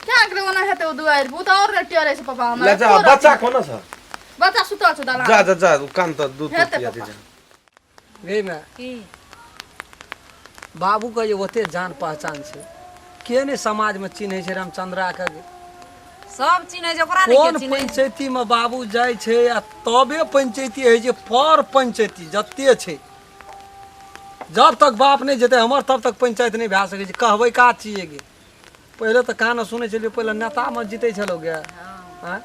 क्या करे, ओना हेतै ओ दुआरि पर, ओ तऽ आओर टेरै छै पापा हमरा। ले जा। एको रत्ती। बच्चा कोना छ? बच्चा सुतल छै दलान। जा जा जा, ओ काम तऽ दूध हेतै पिया दे। पापा। जा। गे माय। की? बाबूके जे ओते जान पहचान छै, के नहि समाजमे चिन्है छै रामचंद्राके? सब चिन्है छै ओकरा, नहि कोन के चिन्है? पंचायतीमे बाबू जाइ छै आ तबे पंचायती होइ छै। पर पंचायती जते छै, जब तक बाप नहि जेतै हमर तब तक पंचायत नहि भए सकै छै। कहबै का छियै गे? पहिले तऽ कान सुनै छलियै, पहिले नेतामे जीतै छलौ गे। आँय?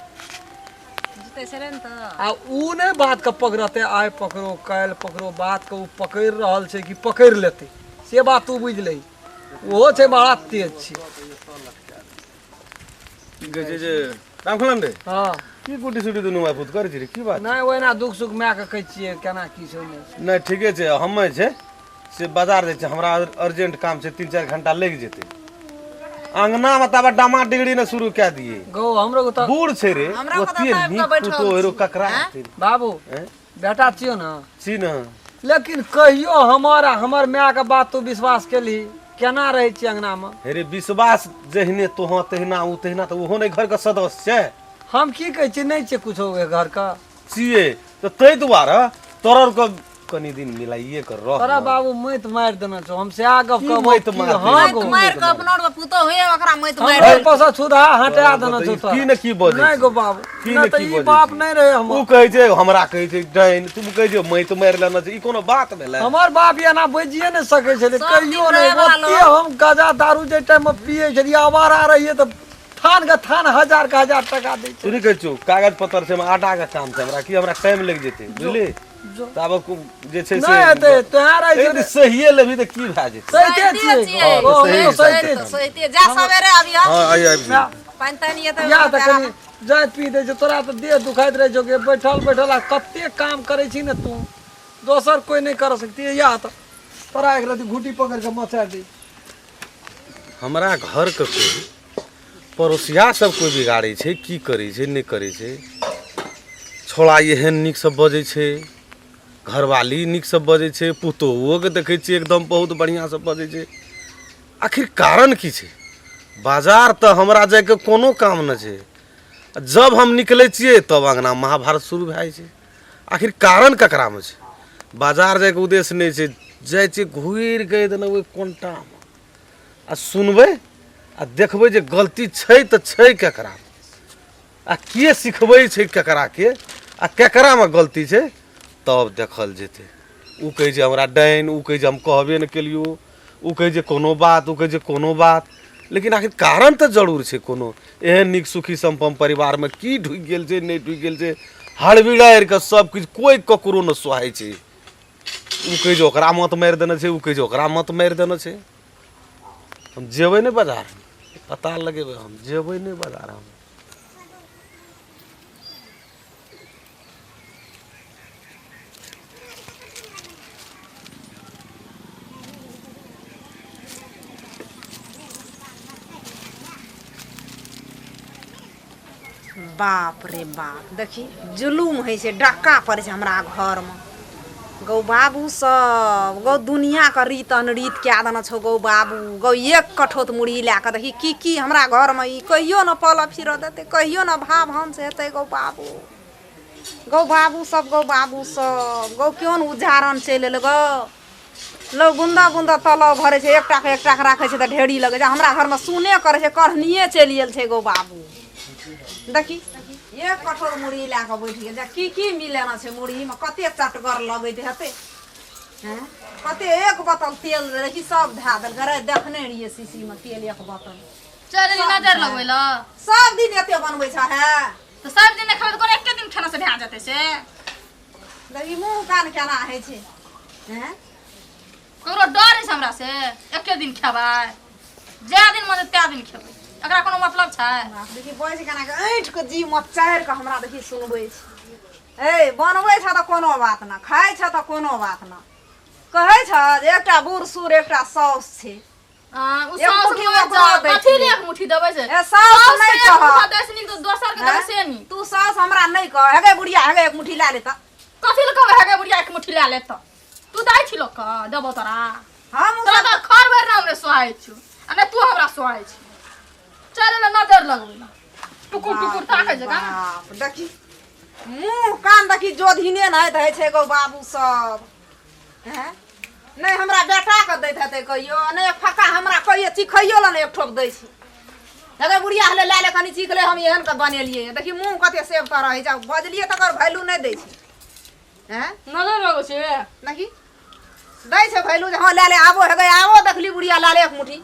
जीतै छलै ने तऽ। आ उ नहि बातके पकड़तै, आइ पकड़ो काल्हि पकड़ो, बातके ओ पकड़ि रहल छै कि पकड़ि लेतै से बात तू बुझि लही। ओहो छै बड़ा तेज छै। की कहै छै जे रामखलन रे? हँ। की गुटी सुटी दुनू माय पुत करै छी रे, की बात? नहि, ओहिना दुख सुख मायके कहै छियै केना की छै नहि छै। नहि, ठीके छै। हमे छै से बाजार जाइ छै, हमरा अर्जेंट काम छै, 3-4 घंटा लागि जेतै। अंगना मे ताबे डामा डिगरी ने शुरू कए दिए। गौ हमरो तऽ बूढ़ छै रे। हमरा कतऽ ओते आबि कऽ नीक बैठल पुतोह हेरो छी, ककरा आँय? हेतै? बाबू। आँय? बेटा छियौ ने? छी ने। लेकिन कहियो हमर आ हमर मायके बात तू विश्वास केलही? केना रहै छी अंगनामे? हे रे, विश्वास जहिने तोह तहिना ओ तहिना, तऽ ओहो नहि घरके सदस्य छै? हम की कहै छियै, नहि छै कुछो ओहि घरके। छियै तऽ ताहि दुआरे तोरा के कनि दिन मिलाइए कर रह। तोरा ने। बाबू मैत मारि देने छौ, हम सएह गप की कहबौ मैत कि मारि हँ देने गौ। मति मारि कऽ अपना आर के पुतोहु हे, ओकरा मति मारि हमरे पर से छुधा हटा देने छौ ई की ने की बजै नहि छै? गो बाबू। की नहि ने तऽ की ई बजै बाप छै? नहि रहै ओ हमर। कहै छै हमरा, कहै छै डाइन, तू कहै छै मैत मारि लेने छै, ई कोनो बात भेलै? हमर बाप एना बजिए नहि सकै छलै। सब कहियो दिन नहि। रहैवला ओते हम गाजा दारू जाहि टाइममे पियै छलियै, आवारा रहियै, तऽ थान के थान हजार के हजार टका दै छै। तू नहि कहै छौ कागज पत्तर छै, हमरा आटा के काम छै, हमरा की हमरा टाइम लागि जेतै, बुझली? जो। तऽ आब जे छै से नहि हेतै तोहरा एक दिन सहिए लेबही तऽ की भए जेतै? सहिते सहिते छियै। छियै। ओ, सही हमरो सहिते सहिते तऽ छियै। सहिते जा, सवेरे अबिह। हँ, आइ आबि जेबै। पानि तानि एतै। या तऽ कनि जाइत पी दै छै। तोरा तऽ देह दुखाइत रहै छौ कि बैठल बैठल आ कते काम करै छी ने तू, दोसर कोइ नहि कर सकती। या तऽ तोरा एक रति घुटी पकड़ि कऽ मचा दै। हमरा घरके कोइ पड़ोसिया सब कोइ बिगाड़ै छै? की करै छै, नहि करै छै? छोड़ा एहन नीकसँ बजै छै, घरवाली नीकसँ बजै छै, पुतोहुओके देखै छियै एकदम बहुत बढ़िआँसँ बजै छै। आखिर कारण की छै? बाजार तऽ हमरा जाइके कोनो काम नहि छै, जब हम निकलै छियै तब अङ्गना महाभारत शुरू भए जाइ छै। आखिर कारण ककरामे छै? बाजार जाइके उद्देश्य नहि छै, जाइ छियै घुरि कऽ देने ओहि कोनटामे आ सुनबै आ देखबै जे गलती छै तऽ छै केकरा आ के सिखबै छै केकरा के आ केकरामे गलती छै, तब देखल जेतै। ओ कहै छै हमरा डाइन, ओ कहै छै हम कहबे नहि केलियौ, ओ कहै छै कोनो बात, ओ कहै छै कोनो बात। लेकिन आखिर कारण तऽ जरूर छै कोनो। एहन नीक सुखी सम्पन्न परिवारमे की ढुकि गेल छै, नहि ढुकि गेल छै? हड़बिड़ारि कऽ सब किछु, कोइ ककरो नहि सोहाइ छै। ओ कहै छै ओकरा मत मारि देने छै, ओ कहै छै ओकरा मत मारि देने छै। हम जेबै नहि बाजार, पता लगेबै। हम जेबै नहि बाजार हम। बाप रे बाप, देखी जुलुम होइ छै, डक्का पड़ै छै हमरा घरमे। गौ बाबू सब, गौ दुनियाके रीत अनरीत कए देने छौ गौ बाबू। गौ एक कठौत मुरही लए कऽ देखी की की हमरा घरमे। ई कहियो ने पलऽ फिरऽ देतै, कहियो ने भाव हंस हेतै। गौ बाबू, गौ बाबू सब, गौ बाबू सब, गौ केहन उजारन चलि एलै गौ। लौ बुन्दा बुन्दा तलाब भरै छै, एकटाके एकटाके राखै छै तऽ ढेरी लगै छै। हमरा घरमे सुने करै छै, कढ़निए चलि गेल छै। गौ बाबू देखी एक कठोर मुरही लए कऽ बैठ गेल। की की मिलेना छै मुरहीमे, कते चटगर लगैत हेतै? हँ, कते एक बोतल तेल देखी सब धए देलकै रे। देखने रहियै शीशीमे तेल एक बोतल। चल एली नजर लगबै लए। सब दिन एते बनबै छ हे? तऽ सब दिन नहि खेबै तऽ कोनो एके दिन खेना से भए जेतै से? देखी मुँह कान केना होइ छै? हैं? ककरो डर अछि हमरा से? एके दिन खेबै, जए दिन मन तै दिन खेबै। एकरा कोनो मतलब छै? देखी बजै छै केना के ऐंठ के जी मचारि के हमरा देखी सुनबै छै। ए बनबै छ तऽ कोनो बात ना, खाइ छ तऽ कोनो बात ना, कहै छ जे एकटा बूढ़ सूढ़ एकटा साउस छै। हाँ, उ एक साउस मुट्ठी मर ओकरो जा, दै कथी छियै। ले एक मुट्ठी देबै से? ए साउस साउस नहि के एक कह। मुट्ठा दै से नीक तऽ दोसर के देबै से नीक। तू साउस हमरा नहि कह, हेगे बुढ़िया हेगे एक मुट्ठी लए ले तऽ। कथी ले कहबै हेगे बुढ़िया एक मुट्ठी लए ले तऽ? तू दै छी लोक के, देबौ तोरा। हम उ तोरा सब तऽ खर भरि ने हमरे सोहाइ छौ आ नहि तू हमरा सोहाइ छी। चल ने नजर लगबै ने। टुकुर टुकुर ताकै छै का? बाप, देखी मुँह कान देखी जोधीने नहि दै छै गो बाबू सब हैं? नहि हमरा बेटाके दैत हेतै कहियो, आ नहि एक फक्का हमरा कहियो चिखैयो लए नहि एक ठोप दै छै। देखै बुढ़िया हले लए ले कनि चीख ले, हम एहन के बनेलियै। देखी मुँह कते सेब तर रहै छै, बजलियै तकर वैल्यू नहि दै छै। हैं? नजर लगै छै। देखी दै छै वैल्यू जे हँ लए ले, आबो हेगै आबो। देखली बुढ़िया लए ले एक मुट्ठी,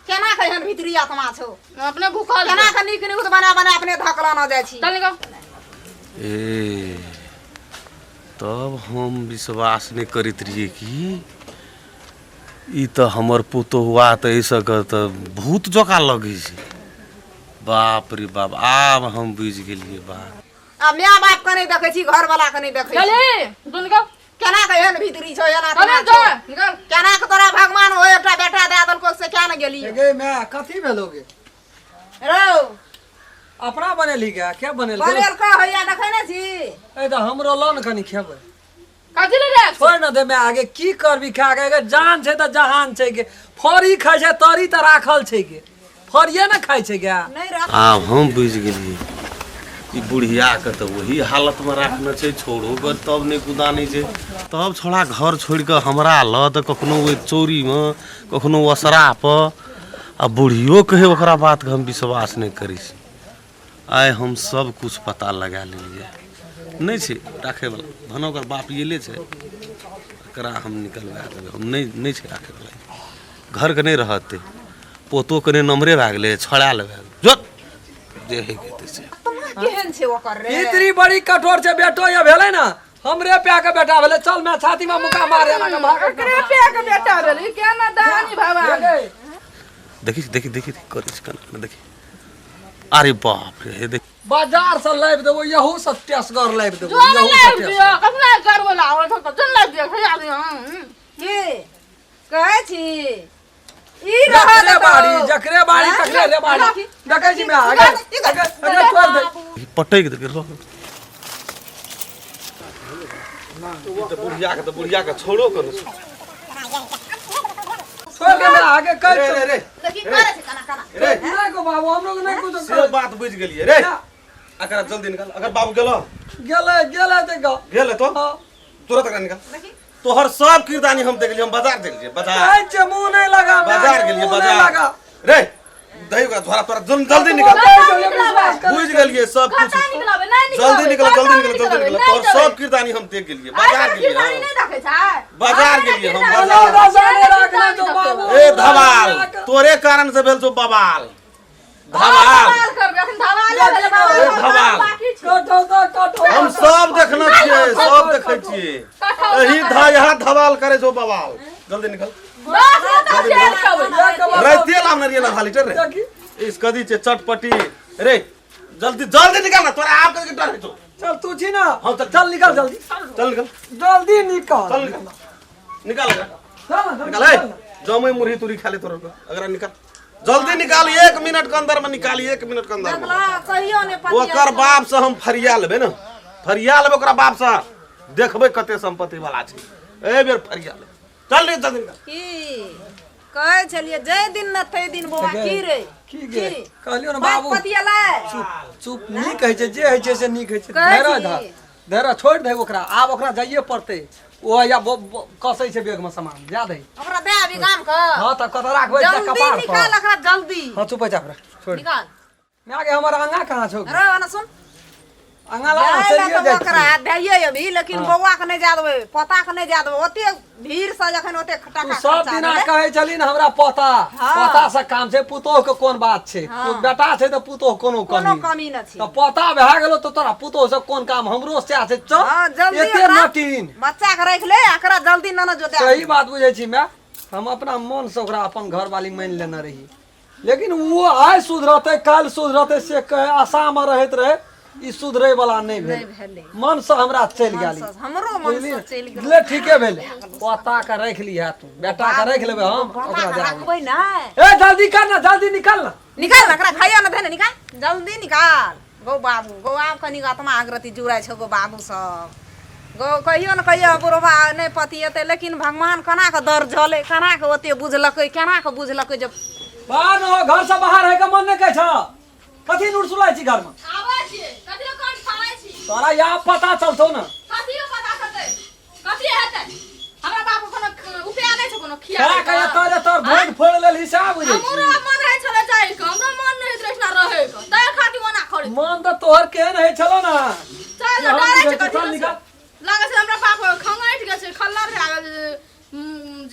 केना के एहन भीतरी आत्मा छौ? अपने भूखल केना के नीक नीक बना बना अपने धकला न जाइ छी। चल निकल। ए तब हम विश्वास नहि करैत रहियै कि ई तऽ हमर पुतोहुआ तऽ एहि सबके तऽ भूत जकाँ लगै छै। बाप रे बाप, आब हम बुझि गेलियै बात। आ माय बाप के नहि देखै छी, घरवाला के नहि देखै छी। चली तू निकल। केना के एहन भीतरी छौ, एहन चल आत्मा जो छौ? निकल। केना के तोरा भगवान ओ एकटा बेटा दए देलको से क्या ने गेली? गे माय, कथी भेलो गे? रौ अपना बनेली गे? के बनेलकै? बनेल का होइया देखै ने छी। ए तऽ हमरो लऽ ने कनि खेबै। कथी ले जाय? छोड़ न दे माय, आगे की करबी खा के? अगर जान छै तऽ जहान छै गे। फड़ी खाइ छै, तरी तऽ राखल छै गे, फड़िए ने खाइ छै गे। नहि रख। आब हम बुझि गेलियै ई बुढ़ियाके तऽ वही हालतमे राखने छै, छोड़ो के तब नहि कुदानै छै, तब छोड़ा घर छोड़ि कऽ हमरा लऽ तऽ कखनो ओहि चौरीमे कखनो ओसरापर, आ बुढ़ियो कहै ओकरा बातके हम विश्वास नहि करै छी। आइ हम सब कुछ पता लगा लेलियै। नहि छै राखैवला, भने ओकर बाप एले छै, एकरा हम निकलवा देबै। हम नहि नहि छै राखैवला, घरके नहि रहतै, पोतो कनि नमरे भए गेलै, छोड़ा लेबै जो जे होइके हेतै से। आत्मा केहन छै ओकर रे? भीतरी बड़ी कठोर छै। बेटो ये भेलै ने, हमरे प्या के बेटा भेलै। चल मैं छाती में मुका मारे ना के भाग। एकरे पे के बेटा भेलै केना दानी भगवान। देखी देखी देखी करै छै केना केना देखी। अरे बाप रे, हे देख। बाजार से लाबि देबो, यहू से टेसगर लाबि देबो। जोन यहू से लाइब टेसगर। दियो, कखना करबो लागल छौ तऽ जोन लाइब दियो खैया दियो। की कहै छी ई रहत जकरे बाड़ी जकरे बाड़ी तकरे रे बाड़ी। देखै छी मैं आगे आगे आगे छोड़ दे। पटकि देलकै रह। ई तऽ बुढ़िया के तऽ बुढ़िया के छोड़ो के ने छोड़ दे मैं आगे कह। रे रे रे। देखी करै छै केना केना। रे नहीं को बाबू, हम लोग नहीं कुछ। से बात बुझि गेलियै रे। एकरा जल्दी निकाल। अगर बाबू गेलो? गेलै गेलै देखो। गेल तो हाँ। तुरंत एकरा निकाल। देखी तोहर सब किरदानी हम देख लियै। हम बाजार गेलियै बाजार। कहै छै मुँह नहीं लगा मैं, बाजार आगे गेलियै मुँह नहीं बाजार लगा। रे दही ओकरा झोरा तोरा जल्दी निकाल। विश्वास कर। बुझि गेलियै सब कुछ। कतऽ निकलबै? नहि निकलबै। जल्दी निकल, जल्दी निकल, जल्दी निकल। नहि तोहर जेबै। सब किरदानी हम देख गेलियै। बाजार गेलियै किरदानी हम। नहि देखै छै। बाजार गेलियै हम, किरदानी बाजार। दशा नहीं राखना जो बाबू। ए धबाल, तोरे कारण से भेल छौ बवाल धबाल। धवाल करबै अखन, धवाले भेलै बाबा। ए धबाल। बाकी छै। कटो तो कटो। हम सब देखने छियै, सब देखै छियै। एही धा यहाँ धबाल करे छौ बवाल। जल्दी निकल। 10 मिनट चलि खेबै। राइते लाम रहियै ना आधा लीटर रे। देखी। इस कदी छै चटपटी रे। जल्दी जल्दी निकाल ना, तोरा आप के डर है छौ। चल तू छी ना। हाँ, चल। चल निकल जल्दी। चल निकल। जल्दी निकल। चल निकल निकाल एकरा। चल ना, निकाल। ए जमै मुरही तुरी खा ले तोरा। अगरा निकाल, जल्दी निकाल, 1 मिनट के अंदर में निकाल, 1 मिनट के अंदर में। देखला कहियो ने पतिया। ओकर बाप से हम फरिया लेबै ने, फरिया लेबै ओकरा बाप से, देखबै कते संपत्ति वाला छै। एहि बेर फरिया लेबै। चल रे जल्दी निकाल। की कहै छलियै जै दिन न तै दिन बौआ। की रे? की गे? कहलियौ ने बात बाबू। पतियलै। चुप चुप, नीक होइ छै जे होइ छै से नीक होइ छै। कहै धैर्य छी। धर, धैर्य छोड़ि दे ओकरा। आब ओकरा जाइए पड़तै। ओ या कसै छै बैग में सामान, जा दे। ओकरा दे आबी गाम के। हाँ तऽ कतऽ राखबै? जल्दी कपार निकाल पर। एकरा जल्दी। हाँ, चुप हो जा, ओकरा छोड़। निकाल। माय गे, हमर आंगा कहाँ छौ? रे ओना सुन। आंगा ला। जाय लए चलिए तऽ जाइ ओकरा छियै। दैयै अभी, लेकिन बौआ के नहि जाय देबै, पोता के नहि जाय देबै। ओते भीड़ से जखन ओते तू टाका सब खर्चा दिना भेलै। कहै छली ने हमरा पोता। हाँ। पोता से काम छै, पुतोह के कोन बात छै? हाँ। बेटा छै तऽ पुतोह कोनो कोनो कमी कमी न छै। तऽ पोता भए गेलो तऽ तोरा पुतोह से कोन काम? हमरो सएह छै। चल। हाँ, जल्दी एते ओकरा नटीन बच्चा के राखि ले, एकरा जल्दी ननद जो दे। सही बात बुझै छी माय। हम अपना मन से ओकरा अपन घरवाली मानि लेने रही। लेकिन ओ आइ सुधरतै काल्हि सुधरतै से कहे आशामे रहैत रहै ई सुधरै वाला नहि भेल भेलै मन से हमरा चलि गेल ई। हमरो मन बुझलियै से चलि गेल ले ठीके भेलै पोता के राखि लिहे तू बेटा के राखि लेबै हम ओकरा दए देबै। राखबै ने ए जल्दी कर ना जल्दी निकल ना निकाल ना एकरा खाइयो ना धे निकाल जल्दी निकाल गौ बाबू गौ आब कनी आत्मा आग्रति जुड़ाइ छौ गौ बाबू सब गौ कहियो ने कहियो बुढ़बा नहि पतिएतै लेकिन भगवान केना कऽ दर झलै केना कऽ ओते बुझलकै केना कऽ बुझलकै जे बाहर न हो घर से बाहर है के मन नहि कहै छ कथी नूर सुलाइ छी घर में आबै छियै कथी लए कान फाड़ै छी तोरा या पता चलतौ ना कथी पता चलतै कथी हेतै हमरा बाप के कोनो उपाय नहि छै कोनो खिया खा के एतऽ एतऽ भोज फोड़ लेल हिसाब बुझै छी हमरो मन रहै छलै जाइ के हमरो मन नहि होइत रहै ना रहै के तै खातिर ओना खड़े मन तऽ तोहर केहन होइ छलो ना चल हम डरै बुझै छै छी, कथी चल निकल। लागै छै हमरा बाप खंगैठ गेल छै खल्लर भए गेल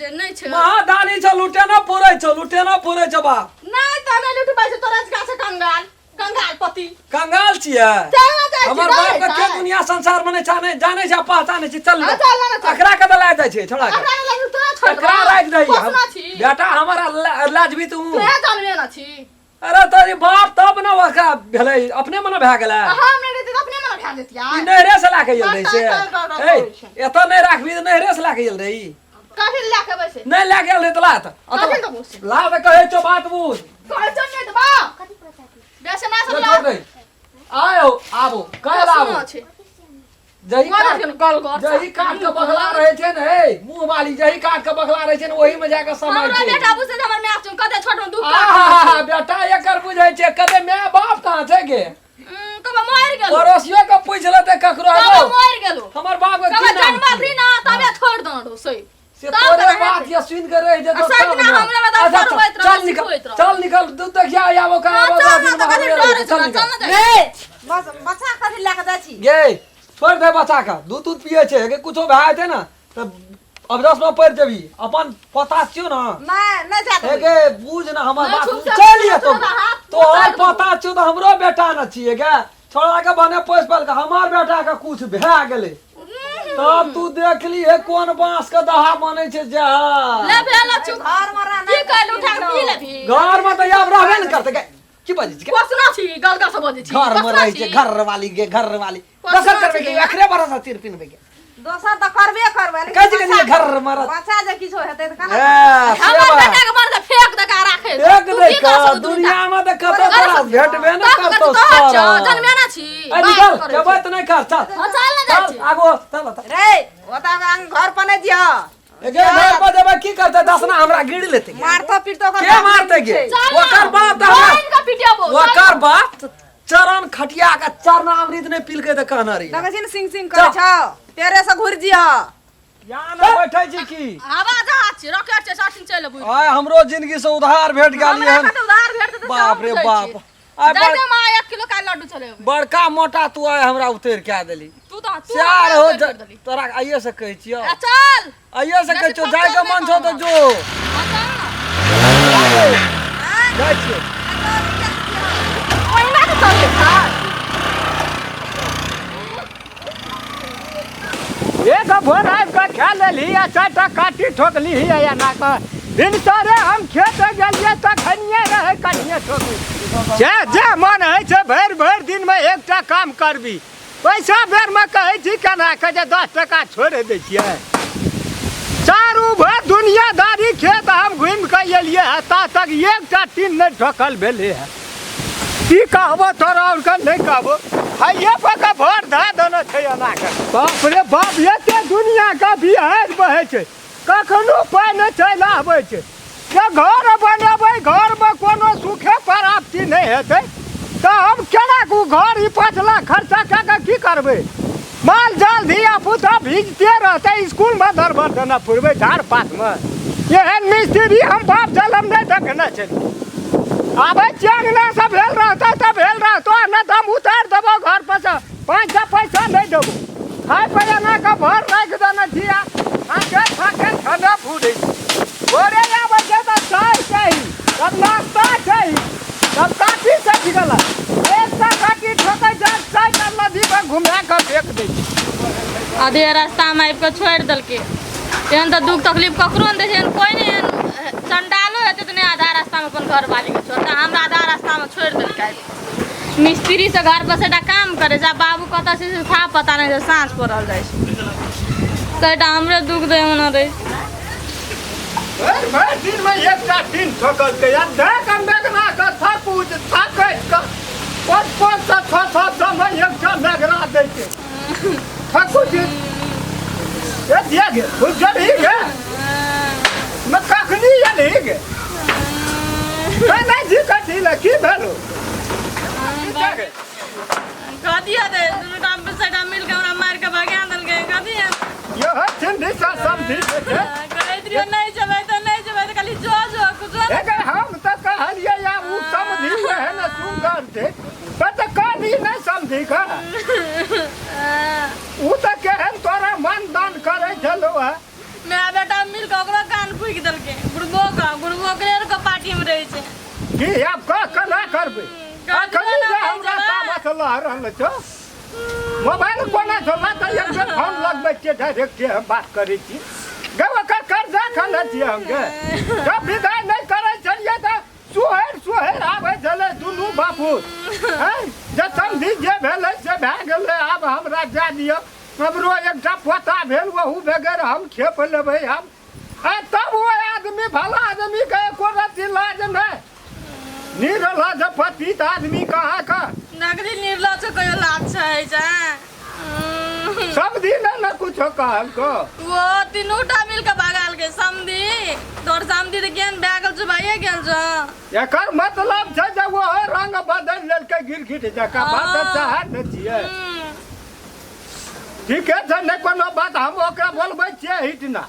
जे नहि छै महादानी छौ लुटेना पुरै छौ लुटेना पुरै छौ बाप नहि तऽ नहि लुटबै छै तोरा जकाँ छै कंगाल कंगाल पति कंगाल छियै चल ना जाइ छी, हमर बाप के डरै के छै। दुनिया संसार में नहि जाने जाने छै पहचाने छै चल हाँ, चल ना, चल। एकरा के लए जाइ छै छोड़ा के एकरा लग तोरा छोड़ एकरा राखि दही पोसना छी बेटा हमरा लाजबी तू तोहे जानबे ना छी अरे तोरी बाप तब ने ओकरा भेलै अपने मने भए गेलै हम नहि रहितै तऽ अपने मने भए जेतियै ई नैहरे से लए के गेल रही से तर- तर- तर- ए तर- एतऽ नहि राखबी तऽ नैहरे से लए के गेल रही कथी लए के अबै छै नहि लए के गेल रही तऽ ला तऽ कथी देबो से ला तऽ कहै छौ बात बुझ कहै छौ नहि देबो बेसे ना सब ले छोड़ दे आयो आबो कल आबो छै जही गोल काट गोल गोल जही काट के बगला रहे छै ने हे मुंह वाली जही काट के बगला रहे छै ने ओही में जाके समय हमरा छै बेटा बुझै छै हमर माय छै कते छोट में दुख आहा बेटा एकर बुझै छै कते माय बाप कहाँ छै गे कब मरि गेलो पड़ोसियो के पूछ लेते ककरो कब हेलो मरि गेलो हमर बाप के कब की नाम जन्मल छियै? रही ना तबे छोड़ दो रो सही से तब तोरे तऽ बात ये सुन के रह जेतो आ तब सजना ना। हमरा बता अच्छा, पढ़बैत रह, चल निकल सिखबैत रह। चल निकल तू देखिया आबो का आबो चल ना दिन तऽ में कथी हमरे डरै रहै छै, छौ चल ना, निकल चल ना जाइ। रे बस बच्चा कथी लए कऽ जाइ छी गे छोड़ दे बच्चा के दूध दूध पिए छै के कुछो भए जेतै ने तऽ अबजस में पड़ जेबी अपन पता छियो ना नहि नहि जा हे देबै गे बुझ ना हमर नहि, बात छुप जा, चल ये छुप तो जा, हाथ तोहर पकड़ देबो। पता छियो तऽ हमरो बेटा न छियै गे छोड़ा के बने पोस पाल के हमर बेटा के कुछ भए गेलै तब तू देखली हे कोन बांस के दहा बनै छै जा ले भेल चुप घर मे रह की कहल उठा के पी लेबही घर में तऽ आब रहबे ने करतै गे की बजै छी गे? पोसना छी गलगा से बजै छी घर में पोसना रहै छै छी। घर वाली गे घर वाली पोसना दोसर करबै छी के गे। एकरे बरस तीर पिनबै के दोसर तऽ करबे करबै लेकिन कहै छी कनी बच्चा- घर मे रह बच्चा जे किछो हेतै तऽ केना ए, से हमर बात। बेटा के मर के फेंक दे के राखे एक तू दे की कर का सकू दुनिया में तऽ कतौ तोरा भेटबे ने करतौ सारा। जन्मे ना छी ए, निकल जेबै तऽ नहि कर चल हां चल ना जाइ चल छी आगो चल चल। रे ओतऽ घर पर नहि दिह एके घर पर जेबै की करतै दसना हमरा गिड़ लेतै मारतो पीटतो ओकर के बाप मारतै नहि गे छै। चल ना। ओकर बाप तऽ हमरा बहिन के पिटियाबो चल ओकर बाप चरण खटिया के चरणामृत नहि पिलकै तऽ कहना रही देखै छी ने सिंग सिंग करै छौ पेरे से घुरि जिह यहाँ नहि बैठै छी की हवा जहाज छी रॉकेट छै साठिन चलि अबू आइ हमरो जिंदगी से उधार भेट गेल हमरा हन कतौ उधार भेट देतै से बाप हम रे बुझै बाप छी। आइ जाय दे माँ 1 किलो काल्हि लड्डू चले अबै बड़का मोटा तू आइ हमरा उतरि के देली तू तऽ तू स्यार हमरा हो उतारि कर देली। तोरा आइए से कहै छियौ आ चल आइए से कहै छियौ बेसी जाय के फक्कड़ मन छौ तऽ नहि जो हाँ, चल ना जाइ छियौ ओहिना के चल एक भोर आबि कऽ खा लेलही आ चारिटा काटी ठोकलीही आ एना कऽ भिनसरे हम खेत गेलियै तखनिये रहै कनिये ठोकली जे जे मन होइ छै भरि भरि दिनमे एकटा काम करबी पैसा बेरमे कहै छी केना कऽ जे 10 टका छोड़ि दै छियै चारू भर दुनियादारी खेत हम घुमि कऽ एलियै हँ ता तक एकटा टीन नहि ठोकल भेलै हँ की कहबो तोरा और नहि कहबो हइये पर के भर धऽ देने छै एना के बाप रे बाप एते दुनिया के बिहाड़ि बहै छै कखनो पानि चलि आबै छै जे घर बनेबै घरमे कोनो सुखे प्राप्ति नहि हेतै तऽ हम केना ओ घर ई 5 लाख खर्चा कए कऽ की करबै माल जाल धिया पुता भीजते रहतै इसकुलमे दरबर देना पुरबै झाड़ पातमे एहन मिस्त्री हम बाप जलम नहि देखने छलियै आबै छियै अङ्गनासँ भेल रहतौ तऽ भेल रहतौ आ नहि तऽ हम उतारि देबौ घर पर से 5 पैसा नहि देबौ खाय पर एना कऽ भर राखि देने छी आ फाँके फाँके खाना फूटै छै भोरे आबै छै तऽ चाय चाही तब नाश्ता चाही तब काटी सटि गेलै एकटा काटी ठोकै छै चारिटा नदीमे घुमा कऽ फेक दै छै आधे रास्तामे आबि कऽ छोड़ि देलकै एहन तऽ दुःख तकलीफ ककरो नहि दै छै एहन कोइ नहि एहन चण्डालो हेतै तऽ नहि आधा रास्तामे अपन अपन घरवाली के छोड़ हमरा आधा रास्ता में छोड़ देलकै। मिस्त्री से घर पर सेटा काम करे छै, आ बाबू कतऽ छै से था पता नहि छै, साँझ पड़ल जाइ छै सेटा हमरे दुख दे होना रहै। भरि भरि दिनमे एकटा टीन ठोकलकै आ दए कऽ मेघना कऽ थकूज थकैत कऽ पाँच पाँच सए छओ छओ सएमे एकटा मेघना दै छै। थकूज ए दिया गे बुझलही गे मैं कखनी एलही गे? नहि नहि जी, कथी लए की भेलो? कथी हेतै, दुनू टा सेटा मिल के हमरा मारि के भगा देलकै। कथी हेतै? यो छिंदी सा समझी छै। कहैत रहियो नहि जेबै तऽ नहि जेबै, तऽ खाली जो जो कुछो। एकर हम तऽ कहलियै आब ओ समझी रहे ने सुन्दर छै तऽ कहली नहि समझी का ओ तऽ केहन तोरा मन दान करै छलौ है। माय बेटा मिल के ओकरो कान फूकि देलकै, बुढ़बो के। बुढ़बो ओकरे आरके पार्टी में रहै छै। की आब कह, केना करबै? अखनी जे हमरा तामस लह रहल छौ, मोबाइल कोना छौ? ला तऽ एक बेर फोन लगबै छियै, डायरेक्ट हम बात करै छी गे। ओकर कर्जा खेने छियै हम गे। जब विदाइ नहि करै छलियै तऽ सोहरि सोहरि आबै छलै दुनू बापू हैं, जे समझी जे भेलै से भए गेलै, आब हमरा जाय दिअ, हमरो एकटा पोता भेल, ओहू बगैर हम खेप लेबै आब। आ तब ओ आदमी भला आदमी के एको रत्ती लाज नहि, निरलज पतित आदमी कहाँ का। नकली निर्लज कहियो लाज छै छै? समझी ने ने कुछो कहलको? वो तीनू टा मिल के भगाल के समधी। तोर समधी तऽ केहन भए गेल छौ, भइए गेल छौ। एकर मतलब छै जे वो रंग बदलि लेलकै गिरगिट जकाँ। बात तऽ सएह ने छियै। ठीके छै, नहि कोनो बात, हम ओकरा बोलबै छियै हिटना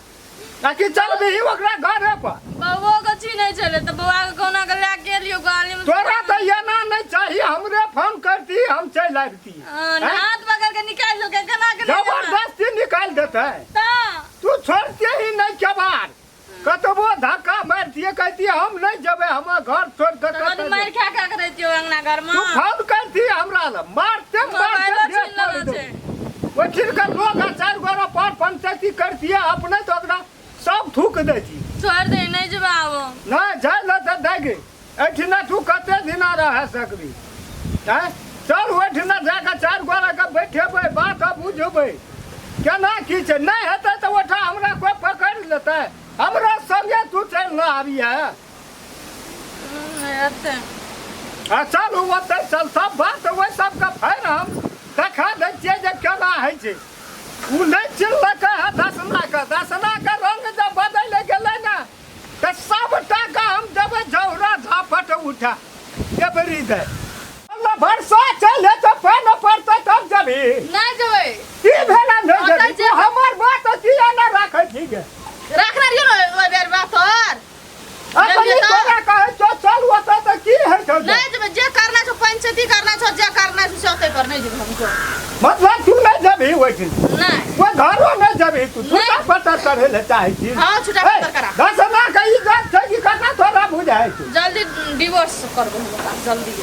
ताकि चलबिही ओकरा घरे पर। बौओ के चिन्है छलै तऽ बौआ के कहुना के लए के एलियो गाड़ी में। तोरा तऽ एना नहि चाही, हमरे फोन करती, हम चलि आबिती। हाँ, हाथ पकड़ के निकालि देलकै, केना के नहि जेबै? जबरदस्ती निकालि देतै तऽ तू छोड़ते ही नहि केबाड़, कतबो धक्का मारितियै, कहतियै हम नहि जेबै, हमर घर छोड़ि कऽ तऽ कतऽ मारि जेबै? खा खा के रहितियो अंगना घर में। तू फोन करती हमरा लग, मारते मोबाइलो मारते छीन लेने देह छै। ओहिठाम के लोग आ चारि गोरा पर पंचायती करतियै अपने तऽ ओकरा सब थूक दैती। छोड़ि दे, नहि जेबै आब। नहि जाइ लए तऽ दै गे, एहिठिना तू कते दिना रह सकबी? आँय, चल ओहिठिना जा कऽ चारि गोरा के बैठेबै, बात बुझबै केना की छै। नहि हेतै तऽ ओहिठाम हमरा कोइ पकड़ि लेतै, हमरा संगे तू चलि न आबिहे। एते आ चल ओतै चल, सब बात ओहि सबके फेर हम देखा दै छियै जे केना होइ छै। ओ नहि चिन्हलकै है दसनाके, दसनाके रंग जब बदलि गेलै ने तऽ सबटा के हम देबै झौरा झापट उठा एबरी दे। वर्षा चले तऽ पानि पड़तै तब जेबही? नहि जेबै। की भेला नहि ओतऽ जेबही तू? जेबै। हमर बात किया नहि राखै छी गे? रखने रहियो ने ओहि बेर बात तोहर। अखनी जेबै तऽ? तोरा कहै छौ चल ओतऽ तऽ की होइ छौ? नहि जेबै, जे करना छौ पंचायती करना छौ, जे करना छौ से ओतै कर, नहि जेबै हम जो। मतलब तू नहि जेबही ओहिठिन? नहि। ओहि घरो नहि जेबही तू? नहि। छुटा पत्तर करै लए चाहै छी? हँ, छुटा पत्तर करा। दसना के इज्जत छै कि कतना तोरा बुझाइ छौ? जल्दी डिवोर्स करबै हम ओकरा जल्दी।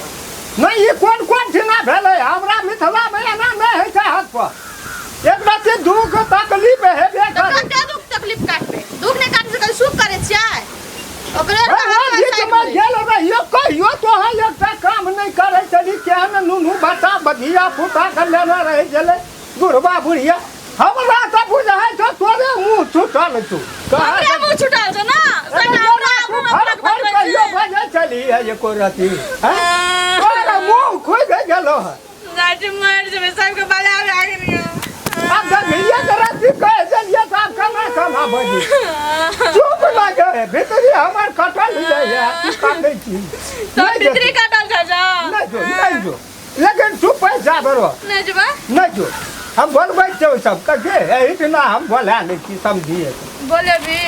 नहि, ई कोन कोन ठिना भेलै? हमरा मिथिलामे एना नहि होइ छै। हाथ पर एक रत्ती दुःख तकलीफ हेबे तऽ करै। कते दुख तकलीफ काटबै? दुख नहि काटबै कभी सुख करै छियै? ओकरे हे, हाथ ओ बीचमे साइड गेल रहियो, कहियो तोहाँ एकटा काम नहि करै छली। केहन नुनू बच्चा धिया पुता के लेने रहै छलै बुढ़बा बुढ़िया। हमरा तऽ बुझाइ छौ तोरे मुँह छुटल छौ। हमरे मुँह छुटल छौ ना से हमरा आगू में फड़ फड़क फड़ बजबै कहियो छै। बजै छली है एको रति हैं? तोरे मुँह खुलि गेलो है। जाइ छी, मरि जेबै, सबके बजा भए गेलियै। आब जब ये रति कह देलियै तऽ आब केना केना बजी? चुप लगे भीतरी हमर कटल जाइए, तू काटै छी। सब नहि भीतरी जेतै। कटल छै जा। नहि जो, नहि जो, लेकिन तू पैसा भरो। नहि जेबै। नहि जो, हम बोलबै छियै सबके गे, एहिठिना हम बोला लै छी समझिए। बोलेबी?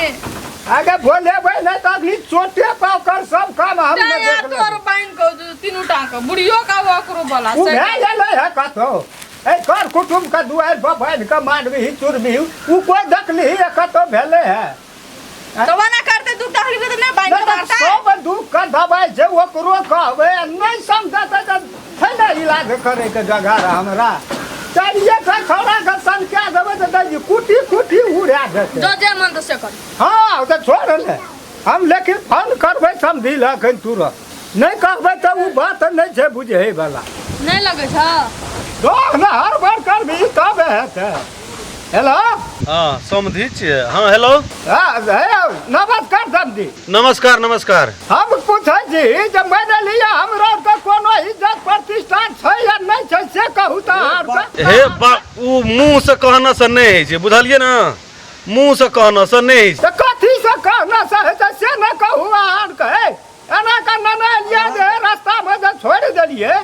आगे बोलेबै नहि तऽ अगली चोटे पर ओकर सब काम हम नहि तैं देख तोर लेबै। बान्हि कऽ तीनू टा के बुढ़ियो के ओकरो बला। ओ भए गेलै है कतौ एहि कर कुटुम्ब के दुआरि पर बान्हि कऽ मारबिही चुरबिही, ओ कोइ देखलिही है कतौ भेलै है? तऽ ओना करतै दुख तकलीफ तऽ नहि बान्हि नहि कऽ तऽ मारतै। सब दुख के दबाइ छै, ओकरो कहबै आ नहि समझतै तऽ छै ने इलाज करैके जगह रहै हमरा। चारिए टा छौड़ाके सनका देबै तऽ दै कुटी कुटी उड़ा देतै। जो जे मन तऽ से कर। हँ, तऽ छोड़ ने, हम लेकिन फोन करबै समझी लए एखन तुरंत नहि कहबै तऽ ओ बात नहि छै बुझैवला। नहि लगै छौ? दोह ने हर बार करबी तब हेतै। हेलो। हाँ, समधी छियै। हाँ, हेलो। हाँ, हे, नमस्कार समधी। नमस्कार नमस्कार। हम पूछै छी जे मानि लिअ हमरा आरके कोनो इज्जत प्रतिष्ठा छै या नहि छै से कहू तऽ अहाँ आरके। हे बा, ओ मुँह से कहना से नहि होइ छै, बुझलियै ने? मुँह से कहना से नहि होइ छै। तऽ कथी से कहना से हेतै से ने कहू अहाँ आरके। हे, एना कऽ नेने एलियै जे रास्तामे जे छोड़ि देलियै,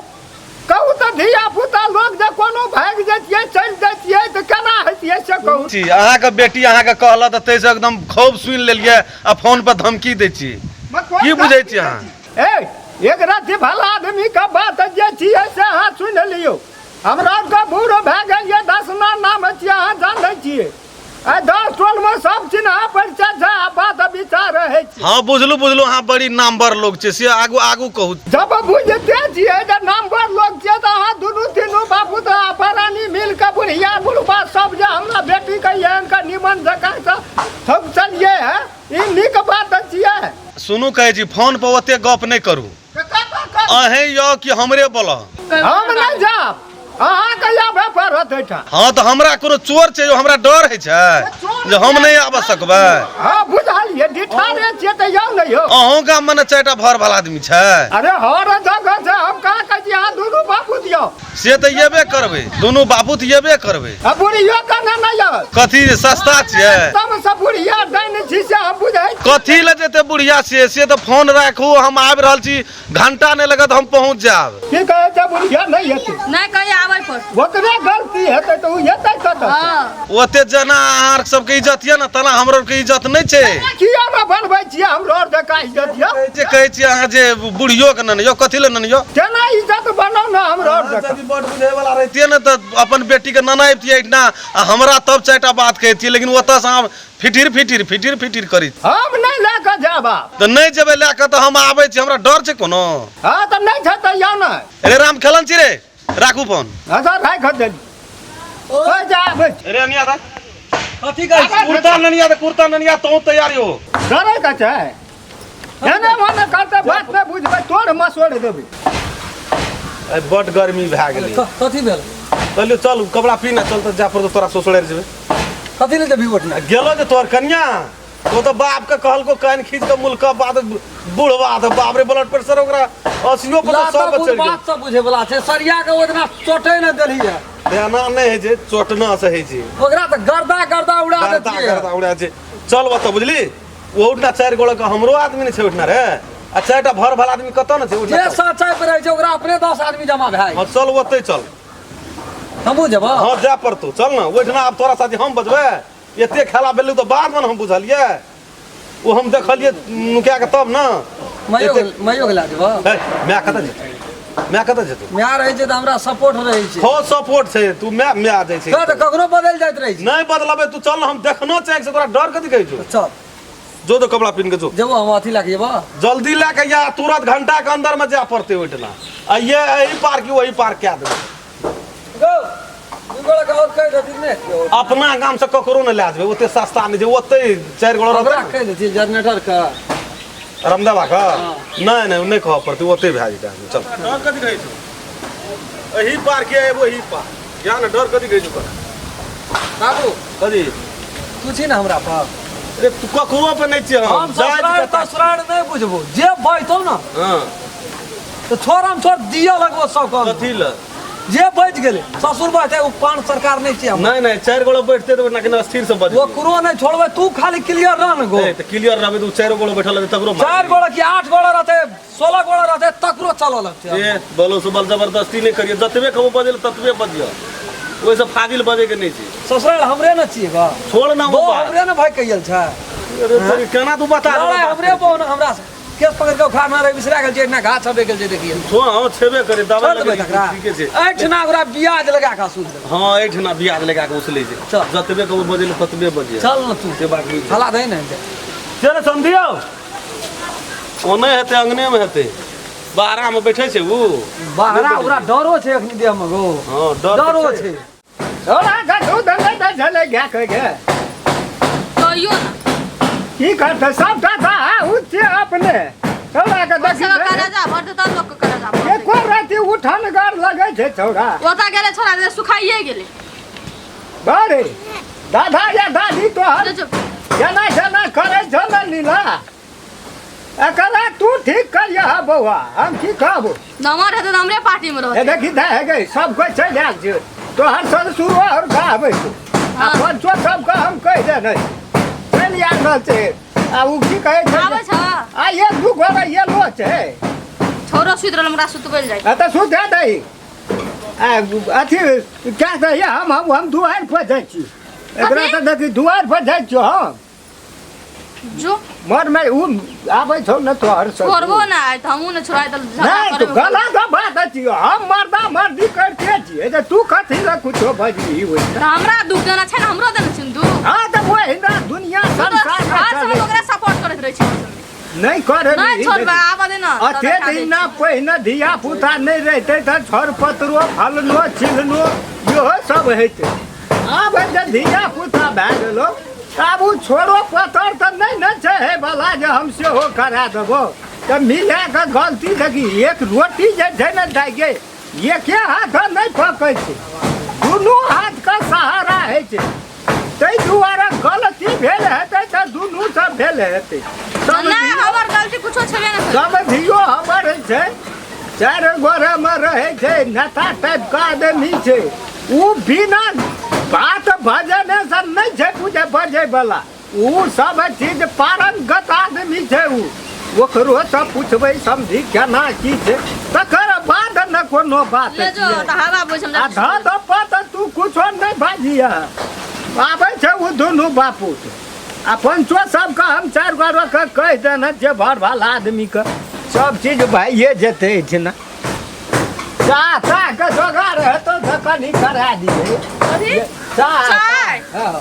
कहू तऽ धिया पुता लोक जे कोनो भागि जैतियै चलि जैतियै तऽ केना हेतियै से कहू। छी अहाँके बेटी अहाँके कहलक तऽ ताहिसँ एकदम खूब सुनि लेलियै आ फोन पर धमकी दै छी। की बुझै छी अहाँ? ए, एक राति भला आदमीके बात जे छियै से अहाँ सुनि लियौ। हमरा आरके बूढ़ भए गेलियै, दसना नाम छियै, अहाँ जानै छियै। आइ 10 टोलमे सब चिन्हा परिचय छै आ बात विचार रहै छै। हाँ, बुझलू बुझलू, अहाँ बड़ी नामवर लोग छियै, से आगू आगू कहू। जब बुझते छियै जे नामवर लोग छियै तऽ अहाँ दुनू तीनू बापू तऽ आ परानी मिल कऽ बुढ़िया बुढ़बा सब जे हमरा बेटीके एहन कऽ निमन जकाँ सँ थकुचलियै है, ई नीक बात छियै। सुनू, कहै छी फोन पर ओते गप नहि करू। तऽ कतऽ करू? अहें यौ कि हमरे बोलऽ? हम नहि जायब, अहाँके आबे पड़त एहिठाम। हाँ, तऽ हमरा कोनो चोर छै यौ, हमरा डर होइ छै जे हम नहि आबऽ सकबै? हाँ, बुझलियै, ढिठारे छियै तऽ यौ ने यौ। अहूँ गाममे ने 4टा भर वाला आदमी छै। अरे हर जगह छै, हम कहाँ कहै छी अहाँ दुनू बापू दियौ। से तऽ एबे करबै, दुनू बापू तऽ एबे करबै। आ बुढ़ियो केना नहि आयत? कथी जे सस्ता छियै? तब से बुढ़िया डाइन छी से हम बुझै छी। कथी लए जेतै बुढ़िया से? से तऽ फोन राखू, हम आबि रहल छी, घंटा नहि लगत, हम पहुँच जायब। की कहै छै बुढ़िया नहि हेतै? नहि, कहीं आबै पर ओकरे गलती हेतै तऽ ओ हेतै कतऽ? हाँ। ओते जेना अहाँ सबके इज्जत यऽ ने तेना हमरो आरके इज्जत नहि छै। किया ने बनबै छियै हमरो आर जकाँ इज्जत यऽ? जे कहै छियै अहाँ जे बुढ़ियो के नेने यौ, कथी लए नेने यौ? केना इज्जत बनाउ ने हमरो आर जकाँ। यदि बड बुझै वाला रहितियै ने तऽ अपन बेटी के नेने अबितियै एहिठिना आ हमरा तब 4टा बात कहितियै, लेकिन ओतऽ से अहाँ फिटिर फिटिर फिटिर फिटिर करी। हम नहि लए कऽ जायब आब। तऽ नहि जेबै लए कऽ तऽ हम आबै छी, हमरा डर छै कोनो? हँ, तऽ नहि छै तऽ यौ ने। अरे राम खेलन छी रे, राखू फोन। अच्छा, राखि देली। ओइ जा आबै छी। अरे अनिया दा। कथी कहै छी? कुर्ता ननिया दे, कुर्ता ननिया, तों तैयारी हो। डरै के छै? एने ओने करते बात नहि बुझबै, तोड़ मसोड़ देबै। आइ बड गर्मी भए गेलै। कथी भेल? कहलियौ चल कपड़ा पीन, चल तऽ जा पड़तौ तोरा ससुरारि जेबै। कथी लए जेबही ओठना? गेलो जे तोहर कनिया ओ तऽ बाप के कहलको कान खींच के मुलका बाद बुढ़वा तऽ बाप रे ब्लड प्रेशर ओकरा 80 पर 100 पर चढ़ि गेल। बात सब बुझे वाला छै, सरिया के ओतना चोटे ने देलही है। एना नहि होइ छै, चोटना से होइ छै। ओकरा तऽ गर्दा गर्दा उड़ा गर्दा देतियै। गर्दा उड़ा छै। चल ओतऽ बुझली, ओ उठना 4 गोड़ा के हमरो आदमी नहि छै उठना रे, आ 4टा भर भला आदमी कतऽ ने छै उठना। जे साँचा पर रहै छै ओकरा अपने 10 आदमी जमा भए गेल। चल ओतै चल। हमहूँ जेबऽ? हाँ, जाय पड़तौ, चल ने ओहिठिना। आब तोरा साथे हम बजबै, एते खेला भेलै तऽ बादमे ने हम बुझलियै, ओ हम देखलियै नुका के तब ने। माइयो के लए जेबऽ? हे, माय कतऽ जेतै? माय कतऽ जेतै? माय रहै छै तऽ हमरा सपोर्ट रहै छै। हो, सपोर्ट छै, तू माय माय जाइ छै। तऽ कखनो बदलि जाइत रहै छै। नहि बदलबै, तू चल ने, हम देखनो चाहे तोरा डर कथी कहै छौ? चल। जो तो कपड़ा पीन के जो। जेबो हम, अथी लए के जेबो। जल्दी लए के या तुरंत घंटा के अंदर में जाय पड़तै ओहिठिना। आ ये एहि पार की ओहि पार कए देबै। गो, दू गोड़ा के और कहि देथिन ने केओ। अपना गाम से ककरो नहि लए जेबै, ओते सस्ता नहि छै, ओते 4 गोड़ा ओकरा रहतै। कहि देथिन जनरेटर के। रामदेवा के? नहि नहि, नहि कहऽ पड़तै, ओते भए जेतै आदमी। चल। डर कथी कहै छौ? एहि पार के एबो एहि पार। जा ने, डर कथी कहै छौ तोरा? बाबू। कथी? तू छी ने हमरा पर? रे तू ककरो पर नहि छियै। हम ससुराल तसुराल नहि बुझबो, जे बजतौ ने हाँ तऽ छोड़, हम छोड़ दिअ लगबो सब कम। कथी लए? जे बचि गेलै ससुर बचतै, ओ पान सरकार नहि छियै हम। नहि नहि, 4 गोड़ा बैठते तऽ ओना केना स्थिर से बजबै। ओकरो नहि छोड़बै, तू खाली क्लियर रह ने गो। ए, तऽ क्लियर रहबै तऽ ओ 4 गोड़ा बैठल रहतै तकरो मारबै। 4 गोड़ा की 8 गोड़ा रहतै, 16 गोड़ा रहतै तकरो चलऽ लगतै। ए बोलो सुबल जबरदस्ती नहि करियो, जतबे कहबो बजै ततबे बजियो, ओहिसँ फाजिल बजैके नहि छै। ससुराल हमरे ने छियै गा। छोड़ ना ओ बो बात। हमरे ने भाई कहियल छै। अरे तोरी केना तू बता लड़ाई हमरे बो ने, हमरा से केस पकड़ के उखाड़ना रहे, बिसरा गेल छै, एना घास छबे गेल छै, देखिए। छोड़, हाँ छेबे करे, दवाई छोड़ देबै लगेली, तकरा। ठीके छै। एहिठिना ओकरा ब्याज लगा कऽ सुन देबै। हाँ, एहिठिना ब्याज लगा कऽ उसलै छै। चल। जतबे कहबो बजै लए ततबे बजियै। चल ने तू। से बात बुझि। हला दही ने। चल समझियौ, ओने हेतै, अंगने मे हेतै, बाहरा मे बैठे छै उ। बाहरा ओकरा डरो छै अखनी देह मे गो। हाँ, डर तऽ डरो छै। छै। तोरा के दूध नहि दै छलै गाय के गे? कहियो ना। की करतै सबटा तऽ ओ छै अपने छौड़ा के देखी सब करजा भरतै तब लोक के करजा भरतै। एको राति उठनगर लगै छै छौड़ा। ओतऽ गेलै छोड़ा जे सुखाइए गेलै। बारे दादा या दादी तोहर जो जेना जेना करै छौ ने लीला, एकरा तू ठीक करियह बौआ, हम की कहबो। नमर हेतै तऽ हमरे पार्टी में हे रहतै। देखी दे हे गई सब कोई चलि आयल छै, तोहर ससुरो आओर गाबै छौ आ पंचो सबके हम कहि देने चलि आयल रहल छै। आ ओ की कहै छै? आबै छ। आ एक दू गोरा एलो छै। छोरो सुति रहल, हमरा सुतबै लए जाइ। आ तऽ सुता दही आ अथी क्या दही। हम दुआरि पर जाइ छी एकरा तऽ देखी, दुआरि पर जाइ छियौ हम। जो। मनमे उ आबै छौ ने तोहर ससुर। छोड़बो ना आइ तऽ हमहूँ ने छोड़ाइ तऽ झगड़ा नहि तो करबो। गलत बात छियौ, हम मर्दा मर्दी करिते छियै तऽ तू कथी लए कुछो बजबही ओहि? तऽ हमरा दुख देना छै ने, हमरो देना छै ने दुख। हँ तऽ ओहिना दुनिया तू तऽ संसार हर समय ओकरे सपोर्ट करैत रहै छै। नहि करे। नहि छोड़बै, आबऽ दे ना। अते दिना पहिने धिया पुता नहि रहितै तऽ छड़ पतरो फलनो चिलनो इहो सब हेतै। आब जे धिया पुता भए गेलो, आब ओ छोड़ो पतर तऽ नहि ने छै हे बला जे हम सेहो करा देबो। तऽ मिला कऽ गलती देखी, एक रोटी जे छै ने दाइ, एके हाथ नहि पकै छै, दुनू हाथके सहारा होइ छै। ताहि दुआरे गलती भेल हेतै तऽ दुनू से भेल हेतै। नहि, हमर गलती कुछो छेबे नहि करै। समझियो हमर छै, चारि गोरेमे रहै छै, नेता टाइपके आदमी छै ओ, बिना बात भजने से नहि छै बुझे बजैवला। ओ सब चीज पारंगत आदमी छै ओ, ओकरो से पुछबै समझी केना की छै, तकर बाद ने कोनो बात। ले जो तऽ हवा बुझ हमरा। आ धऽ दऽ पर तऽ तू कुछो नहि बाजिह। आबै छै ओ दुनू बापूत आ पंचो सबके हम चारि गोरे के कहि देने जे भर भल आदमीके सब चीज भइए जेतै एहिठिना। चाह ताहके जोगाड़ हेतौ तऽ कनि करा दिहे। कथी? चाह। चाय? हँ।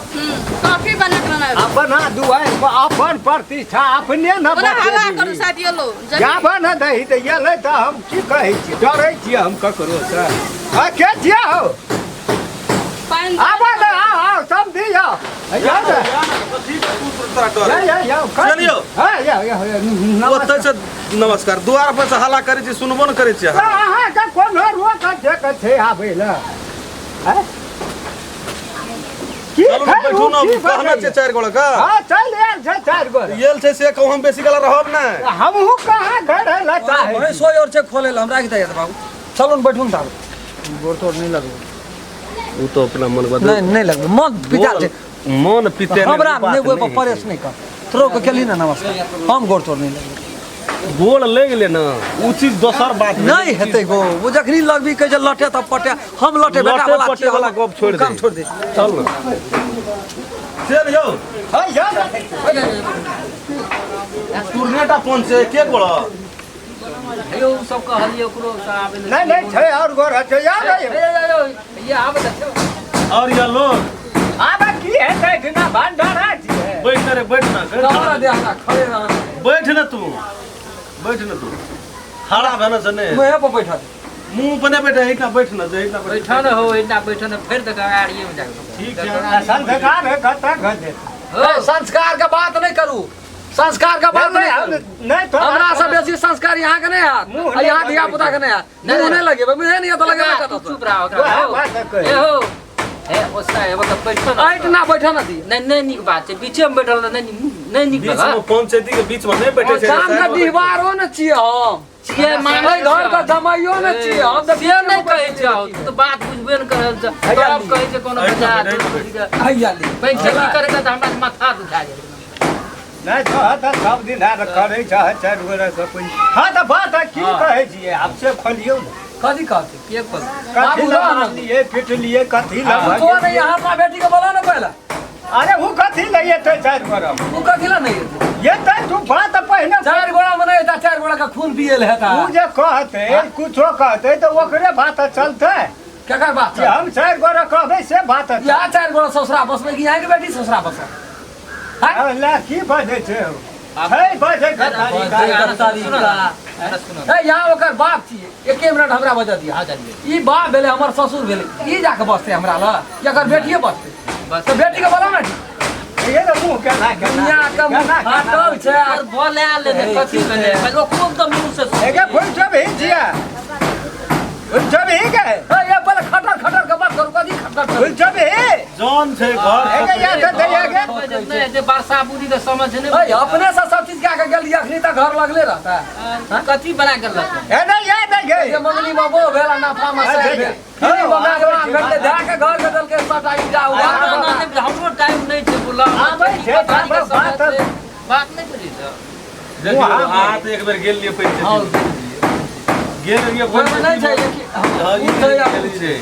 कॉफी बना के बनाबे। अपना दुआरि पर अपन प्रतिष्ठा अपने न ओना हवा बचेबही। करू शायद येलो। जाबऽ ने दही तऽ एलै तऽ हम की कहै छी, डरै छियै हम ककरोसँ? आ के छियै हौ? पानि। आबऽ ने, आउ आउ समधी, आउ जाउ ने। या या या। चलियौ। हँ या या या, नमस्कार। ओतऽ से नमस्कार, दुआर पर से हल्ला करै छी, सुनबो ने करै छी अहाँ। अहाँके कोनो रोक टेक छै आबै लए? आँय? की चलू ने, छै बैठू उ, ने। की कहना छै बजैए? चारि गोड़ा का। हँ, चलि आयल छै चारि गोरे। गेल छै से कहूँ, हम बेसी काल रहब ने। हमहूँ कहाँ घर लए चाहै छी। भैंसो और छै खोले लए, हमरा की दैत बाबू। चलू ने, बैठू ने ताबे। गोड़ तोड़ नहि लगबै। ओ तऽ अपना मन बदल नहि, नहि लगबै, मन पिता छै। मन पिते नहि, हमरा ओ बात नहि ओहि पर नहि। परेश नहि कर, तोरो के केलही ने नमस्कार, हम गोड़ तोड़ नहि लगबै। गोड़ लागि गेलै ने, ओ चीज दोसर बात भेलै। नहि हेतै गो, ओ जखनी लगबी कहै छै लटे तब पटे, हम लटे बेटा लटे वाला पटे वाला गप छोड़ि दे। काम छोड़ि दे। चल ने, चल यौ। हँ, यौ ने। तुरनेटा पहुँचे के गोड़। यौ, सब कहलियै ओकरो से आबै लए। नहि नहि, छै आओर गोर छै, यौ ने यौ। ये आबै तऽ छै। और ये लोग आब की हेतै एहिठिना, भंडारा छियै। बैठ ने रे, बैठ ने। रहऽ दे हमरा, खड़े रहऽ। बैठ ने तू, बैठ ने तू, खड़ा भेने से नहि। मुँहे पर बैठल। मुँह पर नहि बैठे, एहिठिना बैठ ने, एहिठिना बैठ। बैठो ने हो, एना बैठो ने, फेर तऽ गाड़िए में जाके। ठीक छै। संस्कार है कतऽ घटे? ए, संस्कार के बात नहि करू, संस्कार के बात नहीं हम करू। नहि तोरा। हमरा से बेसी संस्कार यहाँ के नहीं हाथ मुँह आ नहि यहाँ धिया पुता के नहीं हाथ। मुँह नहीं लगेबै, मुँहे नहीं तऽ लगेबै कतऽ से? चुप रह ओकरा। वएह हो। बात कहै। ए हो, हे ओसका हेबो तऽ बैठो ने। ऐठ ना बैठे ना दी। नहि नहि, नीक बात छै, बीचे में बैठल तऽ नहि नहि नीक बीच भेल। में पंचायती के बीच में नहि बैठे छै। गाम के डिहबारो ने छियै हम। छियै मानै। एहि घर के जमाइयो ने छियै हम तऽ। से नहि कहै छै, तू तऽ बात बुझबे ने करल छै, तब कहै छै कोनो एहिठाम बच्चा बैठ, बैठ। हैया ली। पंचायती करे तऽ हमरा माथा दुखा गेल। नहि तऽ सब दिन आर करै छै चारि गोरा सब। हँ तऽ बात की कहै छियै, आब से खोलियौ ने। कथी कहतै? के खोल? कथी बाबू लए रह ने। मारलियै पिटलियै, कथी लए तो नहीं यहाँ अपना बेटी के बोला ना पहले। अरे उ कथी लए एतै चारि गोरा? उ कथी ला नहीं एतै? एतै, तू बात पहिने। चारि गोड़ा में नहीं एता, चारि गोड़ा के खून पियल हेता। उ जे कहतै, कुछो कहतै तऽ ओकरे बात चलतै। केकर बात? कि हम चारि गोरा कहबै से बात? यहाँ चारि गोड़ा ससुरा बसबै कि यहाँ के बेटी ससुरा बसबै? ला की बजै छै हौ? छै बजै के तरीका। सुनो ना, सुनो। ए, यहाँ ओकर बाप छियै, एके मिनट हमरा बजऽ दिअ। हाँ, जानिए। ई बाप भेलै, हमर ससुर भेलै, ई जाके बसतै हमरा लग कि एकर बेटिए बसतै? बस। तऽ बेटीके बोला ने। ये ने मुँह केना केना दुनिया के मुँह केना केना फाटल छै आ और बोला ले ने कथी भेलै पहिले ओकरो तऽ मुँह से सुन। एगे फुल सब ही जिया फुल सब ही के ए, ये पहिले खटर खटर के बात करू कथी खटर खटर फुल सब ही जौन छै घर एगे या तऽ दैया गे नहि जे वर्षा बुद्धि तऽ समझ नहि ए, अपने से सब चीज कए के गेलियै अखनी तक घर लगले रहता कथी बना के लग ए नहि या नहि गे ये मंगनी में वो भेल आ नाफा में से भेल फिर बना के वहाँ भेटलै धए के घर के देलकै सबटा ईटा उठा के हमरो टाइम नहि छै बोला आबै छै, बात बात नहि बुझै छ देखियौ अहाँ तऽ एक बेर गेल रहियै पंचायती गेल रहियै ओहिमे नहि छै पंचायती लेकिन हँ, ई ओ छै गेल रहियै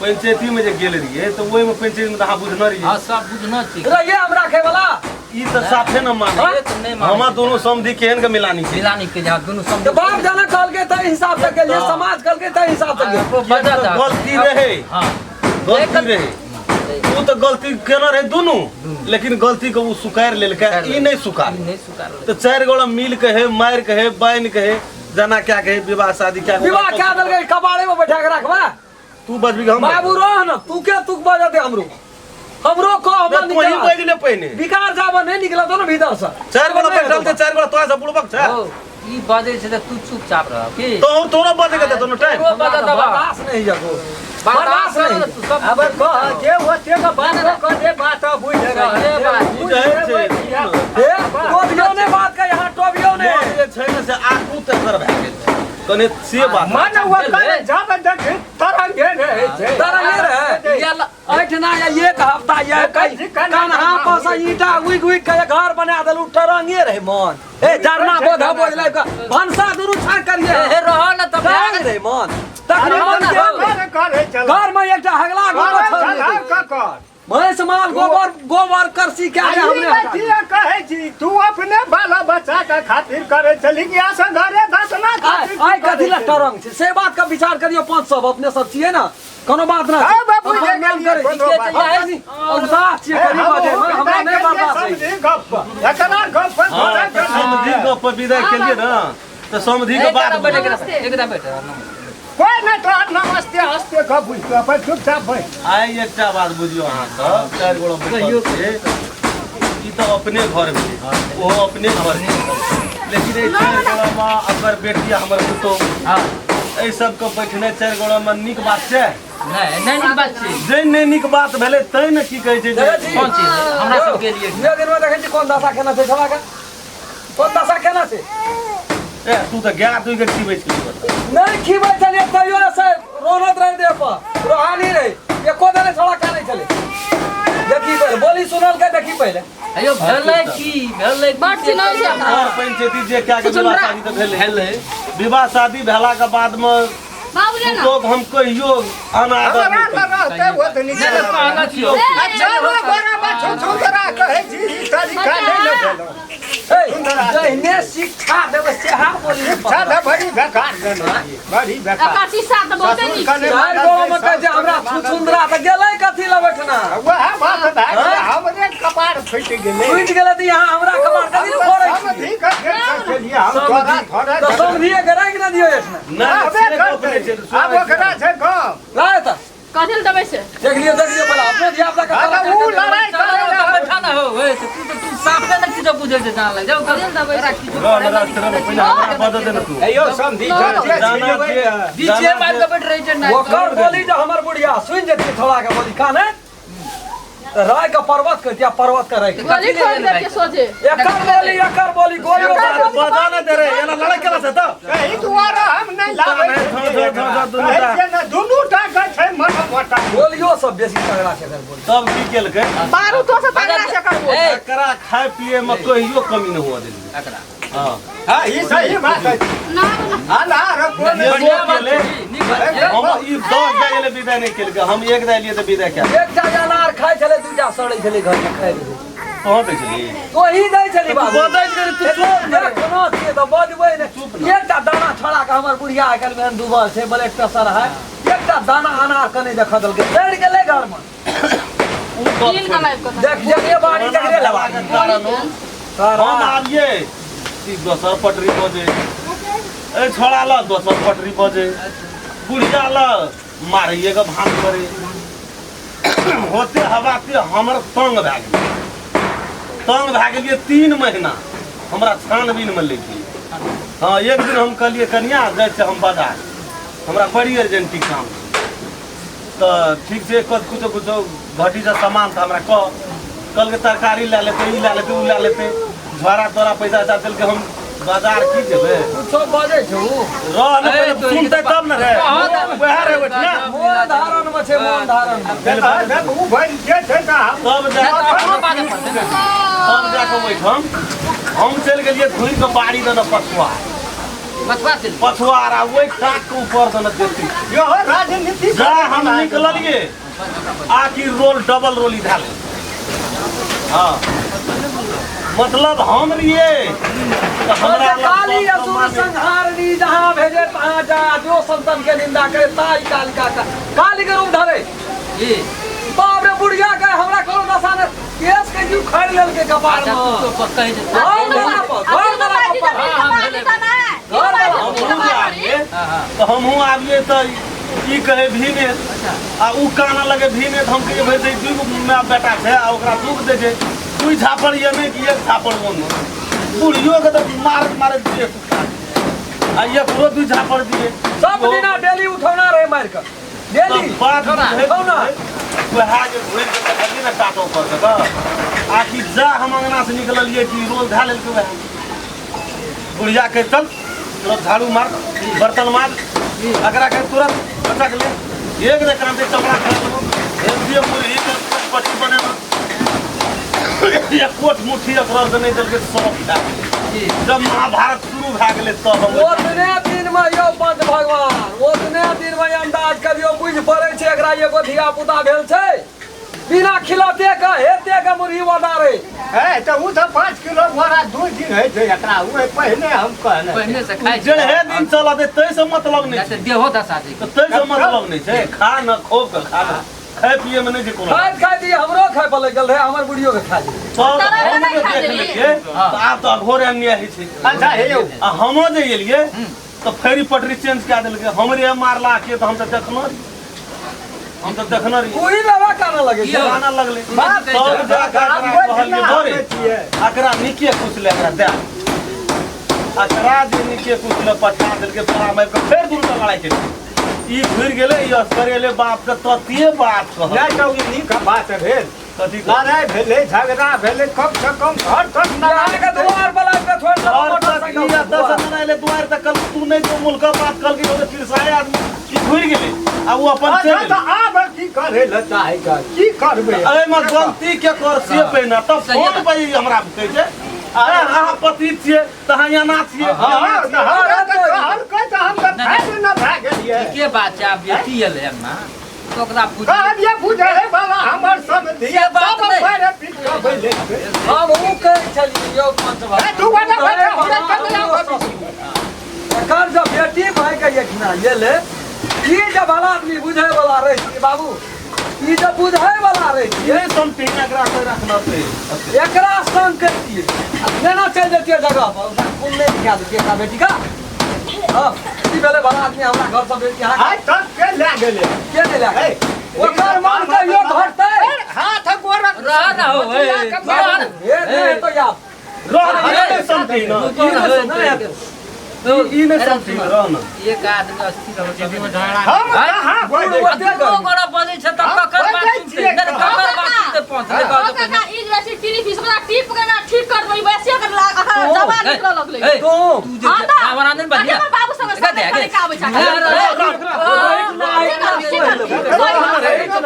पंचायतीमे जे गेल रहियै तऽ ओहिमे पंचायतीमे तऽ अहाँ बुझने रहियै हँ सब बुझना छी रहियै हम राखै वाला ई तऽ साफे न माने ये तऽ नहि मानै हमरा दोनों समधि केहन के मिलानी छै मिलानी के जहाँ दुनू तऽ समझ बाप जाना कहलकै ताहि हिसाब से गेलियै समाज कहलकै ताहि हिसाब से गेलियै गलती रहे हँ गलती रहे ओ तऽ गलती केने रहे दुनू लेकिन गलती के ओ सुकारि लेलकै ई नहि सुकार नहि सुकार तऽ चारि गोड़ा मिल के हे मारि के हे बान्हि के हे जना क्या के हे विवाह शादी क्या विवाह कए देलकै कबाड़े में बैठा के राखबा तू बजबी कि हम बाबू रह न तू के तू बजते हमरो हमरो कह हमरा तू ही निकल बजले पहिने विकार जाब नहीं निकलत न भीतर से चारि गोड़ा बैठल थे चारि गोड़ा तोरा से बुड़बक छै हो ई बजै छै तऽ तू चुपचाप रह की तो तोरा बजे के देतो न टाइम तोरो बजऽ दबा बर्दाश्त नहीं जगो बर्दाश्त बर्दाश्त कर नहीं तू सब अब कह जे ओते के बात कह दे बात बुझ सहे बात। बुझै छै ए टोबियो ने बात का यहाँ टोबियो ने मन जे छै ने से आकू तेकर भए गेल छै कने से बात मन ओकर जब देख तरंगे रहै छै तरंगे रहै। या ल- एहिठिना या एक हफ्ता या कई कन्हा पर से ईटा उगि उगि के घर बना देलू तरंगे रहे मन ए जरना बोध बोझ लाइब के भनसा दुनू छान करिए हे रह न तऽ तरंग रहे मन तखने मन रह न, के कर करै चल घर में एकटा हगला गोबर छोड़ चल देतै। कर भैंस माल गोबर गोबर करसी क्या आ हमने ई हटा दिया। किया कहै छी तू अपने बाल बच्चा के खातिर करै छली कि आसा घरे धसना आइ खातिर आइ कथी लए तरंग छै से बात के विचार करियौ पाँच सौ अपने सब छियै ने कोनो बात ना हाँ, बाबू, हम जे नाम गेलियै, करै कोनो छियै। बात हम कनि औसाह छियै कनि बाजै मे, हमरा नहि बर्दाश्त होइ छै। एतना गप हाँ, तऽ समधि गप पर विदाई केलियै ने तऽ समधि के बात एकटा बैठ एकटा बैठ कोई नहि तोहर नमस्ते हस्ते गप बुझि कऽ अपन चुपचाप बैठ आइ एकटा बात बुझियौ अहाँ सब चारि गोड़ा बैठल छियै ई तऽ अपने घर भेलै ओहो अपने घर छै लेकिन एहि चारि गोड़ामे अकर बेटी आ हमर पुतोहु हँ एहि सबके बैठने चारि गोड़ामे नीक बात छै नहि नहि नीक बात छै जै नहि नीक बात भेलै तै ने की कहै छै जे देखै छी? कोन चीज हमरा सबके लिए यौ, दिनमे देखै छी कोन दशा केना छै छौड़ा के कोन दशा केना छै ए तू तऽ गाय दुहि के खीबै छली बता नहि खीबै छलियै तैयो से रोनत रहै देह पर रोहानी रहै एको दिन छौड़ा कानै छलै देखी पहिले बोली सुनलकै देखी पहिले अयो भेलै की भेलै की? बड चिन्है छै हमरा। और पंचायती जे क्या के विवाह शादी तऽ भेलै भेलै विवाह शादी भेला के बाद मे बाबू ले ना तो हम कहियो अनादर हमरा नहि लग रहतै ओ तऽ नीचे नहि नहि कहना छियौ अच्छा गोरा बच्चा छुछुंदरा कहै छी ई तरीका नहि ने भेलौ ए जहिने शिक्षा देबै सेहा बोली शिक्षा तऽ बड़ी बेकार देने छियै, बड़ी बेकार एकर शीशा तऽ बहुते ससुर नीक कने छै चारि गोमे कहै छै हमरा छुछुंदरा तऽ गेलै कथी लए बैठना वएह बात भए गेलै हमरे कपार फटि गेलै टूटि गेलै तऽ यहाँ हमरा कपार कथी लए फोड़ै छी समधि के फेर से केलियै हम तोरा थोड़ा तऽ समधिए के राखि ने दियौ एहिठिना नहि आबे से गप करतै नहि छै आब ओकरा छै गप लाए तऽ कथी लए देबै से देख लियौ देख लियौ पहिले अपनो धिया पुता के हँ तऽ उ लड़ाइ चलो करै तऽ लए बैठा ना हो ए तऽ तू तऽ तू साफे ने किछो बुझै छै जान लग जाउ कथी लए देबै से रह न रह रह पहिने हमरा बदल दे ने तू यौ समधि जते जाना छिलबै जे ने बीचे मारि कऽ बैठ रहै छै ने ओकर बोली जे हमर बुढ़िया सुनि जेती थोड़ा के बोली काने तऽ राय के पर्वत के दिया पर्वत के राय के। गोली ठोक देके सोझे एकर बोली एकर बोली गोली बजा न दे रे एना लड़ाई केला से तऽ एहि दुआरे हम नहि लाबै धर, धर, धर, धर, दुनू कहै टा। छियै ने दुनू टा के छै मन मोटा गोलियो सब बेसी तगड़ा छै एकर बोली तब की केलकै बारूदो से तगड़ा छै एकर बोली। ए एकरा खाय पिए में कहियो कमी नहि हुआ देलियै एकरा हाँ हँ ई सही बात अछि ना अनार कोन ये बढ़िया बात केले। छै नीक बात छै हम ई 10 दाइ गेलै विदाई नहि केलकै हम एक दाइ लिए तऽ विदाई कए एकटा जे अनार खाइ छलै दूटा सड़ै छलै घरमे खाइ रहे तोहर दै छली तोही दै छली बाबू बजैत गेली, तू चुप ने। कोनो छियै तऽ बजबै ने एकटा दाना छोड़ा के हमर बुढ़िया आइ काल्हि एहन डूबल छै ब्लड प्रेशर है एकटा दाना अनार के नहि देखऽ देलकै सड़ि गेलै घरमे उ गप कीन कऽ लाबि कऽ देख जकरे बाड़ी तकरे लेबाक हम आबियै ई दोसर पटरी बजे ए छोड़ा ल दोसर पटरी बजे बुढ़िया ल मारैये के भान करे होते हवा ते हमर तंग भए गेलै तंग भए गेलियै 3 महीना हमरा छानबीनमे लेलियै। हँ, एक दिन हम कहलियै कनिया जाइ छै हम बाजार, हमरा बड़ी अर्जेंटी काम छै। तऽ ठीक छै, कुछो कुछो घटी छै सामान तऽ हमरा कह। कहलकै तरकारी लए लेतै, ई लए लेतै, ओ लए लेतै, झोरा तोरा पैसा वैसा देलकै। हम बाजार की जेबै? कुछो बजै छौ रह ने पहिले, सुनतै तब ने रे। वएह रे ओहिठिना मोन धारण मे छै, मोन धारण मे। ओ भरि जे छै तऽ हम तब जा तब जाकऽ ओहिठाम हम चलि गेलियै घुरि कऽ बाड़ी दने पछुआ पछुआर आ ओहि टाक के ऊपर दने जेती यो राजनीति जा हम निकललियै आकि रोल डबल रोल इधर। हाँ, मतलब हम रहियै तऽ हमरा लग काली सब असुर सामान संहारणी जहाँ भेजे तहाँ जा, जो संतन के निंदा करे ताई कालिका का काली के रूप धरे। बाप रे, बुढ़िया के हमरा कोनो दशा ने केस के जीव खड़ लेलके कपार में। घर वाला पर, घर वाला पर, घर वाला हमहूँ जे आबियै तऽ हमहूँ आबियै तऽ ई कहै भीने आ उ काना लगे भीने। तऽ हम कहियै भाइ दुइ गो माय बेटा छै आ ओकरा दुख दै छै, दुइ झापड़ ये नहि कि एक झापड़ ओनो। बुढ़ियो के तऽ मारैत मारैत देह सुखा आ एकरो दुइ झापड़ दिए। सब दिना डेली उठौना रहे मारि कऽ डेली बात उठौना। वएह जे घुरि कऽ देखलियै ने टाटो पर के आखिर जा हम अंगना से निकललियै कि रोल धए लेलकै वएह बुढ़िया के। चल तुरंत झाड़ू मार, बर्तन मार, एकरा के तुरंत बच्चा के ले एक ने कांते चमड़ा खा लेबो, एक दिए मुरही के पट्टी बनेबो, एक कोट मुट्ठी एकरा से नहीं देलकै सब खा गेलै। जब महाभारत शुरू भए गेलै तब हम ओतने दिन में यौ पंच भगवान, ओतने दिन में अंदाज करियौ, बुझि पड़ै छै एकरा एगो धिया पुता भेल छै, बिना खिलौते के हेते के मुरही बना रे। है तऽ ओ तऽ 5 किलो बोरा 2 दिन होइ छै एकरा, ओ पहिने हम कहने पहिने से खाइ छै। जेहे दिन चलत ताहिसँ मतलब नहि छै। देहो दशा छै तऽ ताहिसँ मतलब नहि छै। खा न, खूब के खा न, खाय पिए में नहि छै कोनो। खाइत खाइत ई हमरो खाय पर लागि गेल रहे, हमर बुढ़ियो के खा गेल। तब हम जे देख लेलियै तऽ आब तऽ अघोर अन्याय होइ छै। अच्छा हे यौ, आ हमो जे एलियै तऽ फेरी पटरी चेंज कए देलकै, हमरे मारला के। तऽ हम तऽ देखने रहियै, हम तऽ देखने रहियै। ओही बाबा काना लगे छै। आना लगलै तब जा कऽ एकरा कहलियै धरे एकरा नीके कुचले, एकरा दए एकरा जे नीके कुचले पठा देलकै पड़ा मारि कऽ। फेर दुनू लड़ाइ केलकै, ई घुरि गेलै, ई असगरे एलै। बाप के ततिये बात कहल नहि तऽ ओ नीक बात भेल। कथी? लड़ाइ भेलै, झगड़ा भेलै, कम से कम घर तक अहाँके दुआर पर आबि कऽ छोड़ि देलहुँ और तक मोटरसाइकिल ई एतऽ से नहि एलै दुआरि तक। कहलकै तू नहि जो मुल्कक बात कहलकै, ओ तऽ तिरसाए आदमी। ई घुरि गेलै आ ओ अपन चलि अच्छा गेलै। तऽ आब की करै लए चाहै छ, की करबै? एहिमे गलती के कर से पहिने तब फोन पर ई हमरा कहै छै, अरे अहाँ पति छियै तऽ अहाँ एना छियै। हँ, तऽ हमरा तऽ कहलकै तऽ हम तऽ फाइल ने भए गेलियै। के बात छै, आब बेटी एलै अंगना तऽ ओकरा बुझ कहलियै बुझै वाला हमर समझिए से बात तब नहि। पैरे पीट कऽ बैले छै। हम उ कहै छलियै यौ पंच ए, तू बता, बता, हमरा कतऽ आबै? एकर जब बेटी भाई के एहिठिना एलै, ई जब भला आदमी बुझै वाला रहितियै बाबू, ई जब बुझै वाला रहितियै नहि समथिंग एकरा कोइ रखना छै एकरा संग करितियै आ लेना चलि जैतियै जगह पर, ओकरा कोन नहि दिखा देतियै एकरा बेटी का। हँ, की भेलै भला आदमी हमरा घर से बेटी अहाँ आइ तक के लए गेलै? के नहि लए गेलै? ओकर मन कहियो घटतै? हाथ गोरक रह ना हो, ए, रह ना। हे नहि हेतै आब। रह ना, ई नहि समथिंग ना। ई नहि हेतै। ई नहि समथिंग, रह ना। एक आदमी अस्थिर हो छै। हम कहाँ बूढ़ बजै? ओते दुनू गर्मी। गोरा बजै छै तऽ ककर बात बजै सुनतै? छियै नहि, ककर बात सुनतै? पहुँचलै ओ कहत काका, ई जे छै टीवी फीस ओकरा टीप के ना ठीक कर देबै, वैसे ओकर जबान निकलऽ लगलै। ए, तू तू जे हँ तऽ, बाबा नहि अरे बढ़िया हमर बाबू संगे संगे करे के आबै छै।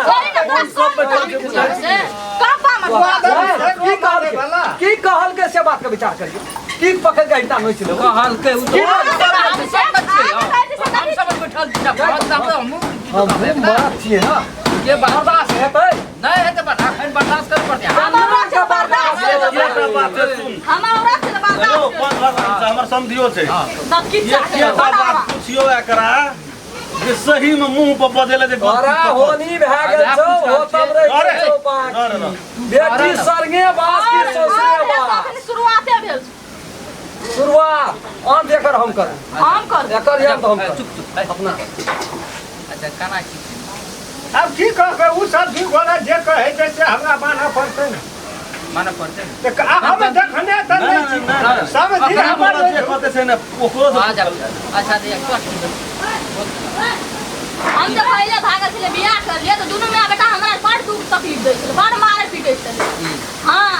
सॉरी ना, तोरा सब बैठल छै। कम पामर की कहलकै, की कहलकै से बात के विचार करियौ। की पकड़ के हिता नोचि लेबै? कहलकै उ तऽ हम सब छियै, हम सब बैठल छी, हमहूँ हम मरद छियै ना। के बात बर्दाश्त हेतै? नहि हेतै, बट अखन बर्दाश्त करे पड़तै। हमरा छै बर्दाश्त। एकटा बात छै, सुन। हमरा छै हेलो बर्दाश्त। पाँच भगवान छै, हमर समधियो छै। सब किछु ये छै एकटा बात पुछियो एकरा जे सही में मुंह पर बजेले जे गलती तोरा ककर? होनी भए गेल छौ, होतम रहि अरे, गेल छौ बाकी। अरे, अरे। बेटी सरगे बास की ससुरे बास। अखन शुरुआते भेल छै। शुरुआत अंत एकर हम करब। हम कर एकर अंत हम करब। चुप चुप अपना। अच्छा, केना की आब की कहबै, ओ सब भी गोरा जे कहै छै से हमरा मानऽ पड़तै ने। मानऽ पड़तै ने। तऽ हम देखने तऽ नहि छी समझी हमर जे कहते से ने ओकरो से आ जा अच्छा दे कट हम तऽ पहिले भागल छलै बियाह कर लिए तऽ दुनू माय बेटा हमरा बड़ दुख तकलीफ दै छलै बड़ मारे पीटै छलै हाँ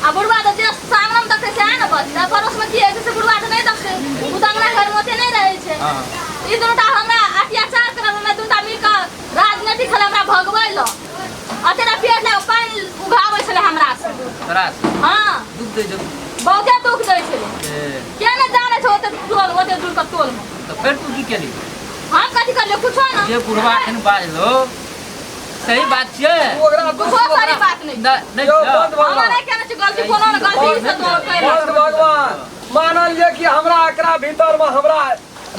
आ बुढ़वा तऽ जे सामने मे देखै छै ने बचतै पड़ोस मे की होइ छै से बुढ़वा तऽ नहि देखतै ओ तऽ अंगना घर मे ओते नहि रहै छै ई दुनू टा हमरा अत्याचार करल हमरा दुनू टा मिल कऽ राजनीति छलै हमरा भगबै लए अतेरा पेट लए पानि उघाबै छलै हमरा से तोरा हाँ दुख दै छौ बहुते दुख दै छलै ए, के नहि जानै छै ओते टोल ओते दूर के टोल मे तऽ फेर तू की केली हम कथी करलियै कुछो ना जे बुढ़वा एखन बाजलो सही बात छियै ओकरा कुछो सही बात नहीं नहि नहि यौ, छियै? बंद हमरा भगवान नहि केने छी गलती कोनो ने गलती से तो कैला बंद भगवान मानल जे कि हमरा एकरा भीतर में हमरा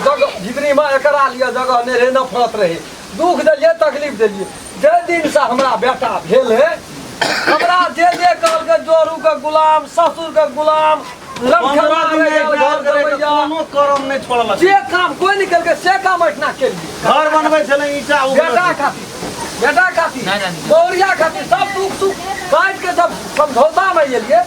जगह भीतरी में एकरा लिए जगह नहीं रहे नफरत रहे दुख देलिए तकलीफ देलिए जे दिन से हमरा बेटा भेल है हमरा जे जे कहलकै जोरू के गुलाम ससुर के गुलाम 15 दिन लमखड़ा घर करे के कोनो करम नहि छोड़लक जे काम कोई नहीं केलकै से काम एहिठिना केलिए घर बनबै छलै ईंटा उगलै बेटा खातिर बेटा खातिर नहीं, नहीं, नहीं। गौरिया खातिर सब दुख सुख काटि के जब समझौता में एलिए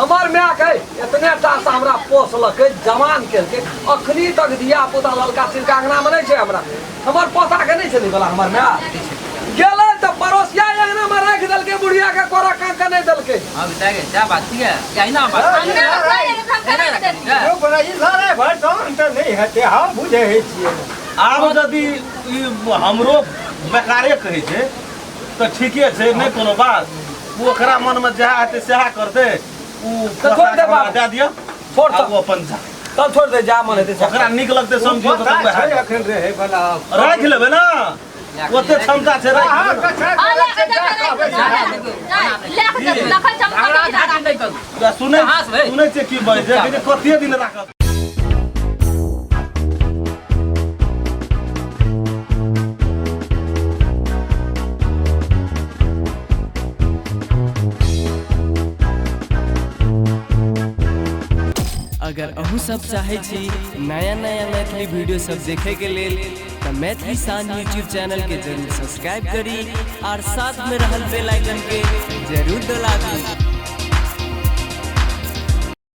हमर माय के एतने टा से हमरा पोसलकै जवान केलकै अखनी तक धिया पुता ललका सिरका अंगना में नहीं छै हमरा हमर पोता के नहीं छलै बला हमर माय गेलै तऽ पड़ोसिया अंगना में राखि देलकै बुढ़िया के कोरा कान के नहीं देलकै हाँ बताए क्या बात छियै यही ना बात अंगना मे कोई नहि हम केना देतियै यौ बड़ा ई लड़ाइ भर तहन तऽ नहि हेतै हम बुझै छियै आब यदि ई हमरो बेकारे कहै छै तऽ ठीके छै नहि कोनो बात ओ ओकरा मनमे जएह हेतै सएह करतै ओ तऽ छोड़ि दे बाबू। दए दिअ छोड़ आ तऽ ओ अपन जा तब छोड़ दे जा मन हेतै से ओकरा नीक लगतै समझियौ तऽ पता वएह छै एखन रहै बला राखि लेबै ने ओते क्षमता छै राखि अहाँ लेबै ने। कछा हाँ, करै छै, लए जा कऽ कहबै देखै, लए कऽ देखै, देखै छै हम झगड़ा कथी झाटी नहि करू आ सुनै कहाँ से भाई? सुनै छियै की बजै छै कहै छै कते दिन राखत अगर अहूँ सब चाहै छी नया नया मैथिली वीडियो सब देखे के लेल तऽ मैथिली शान यूट्यूब चैनल के जरूर सब्सक्राइब करी और साथ में रहल बेल आइकन के जरूर दबाबी।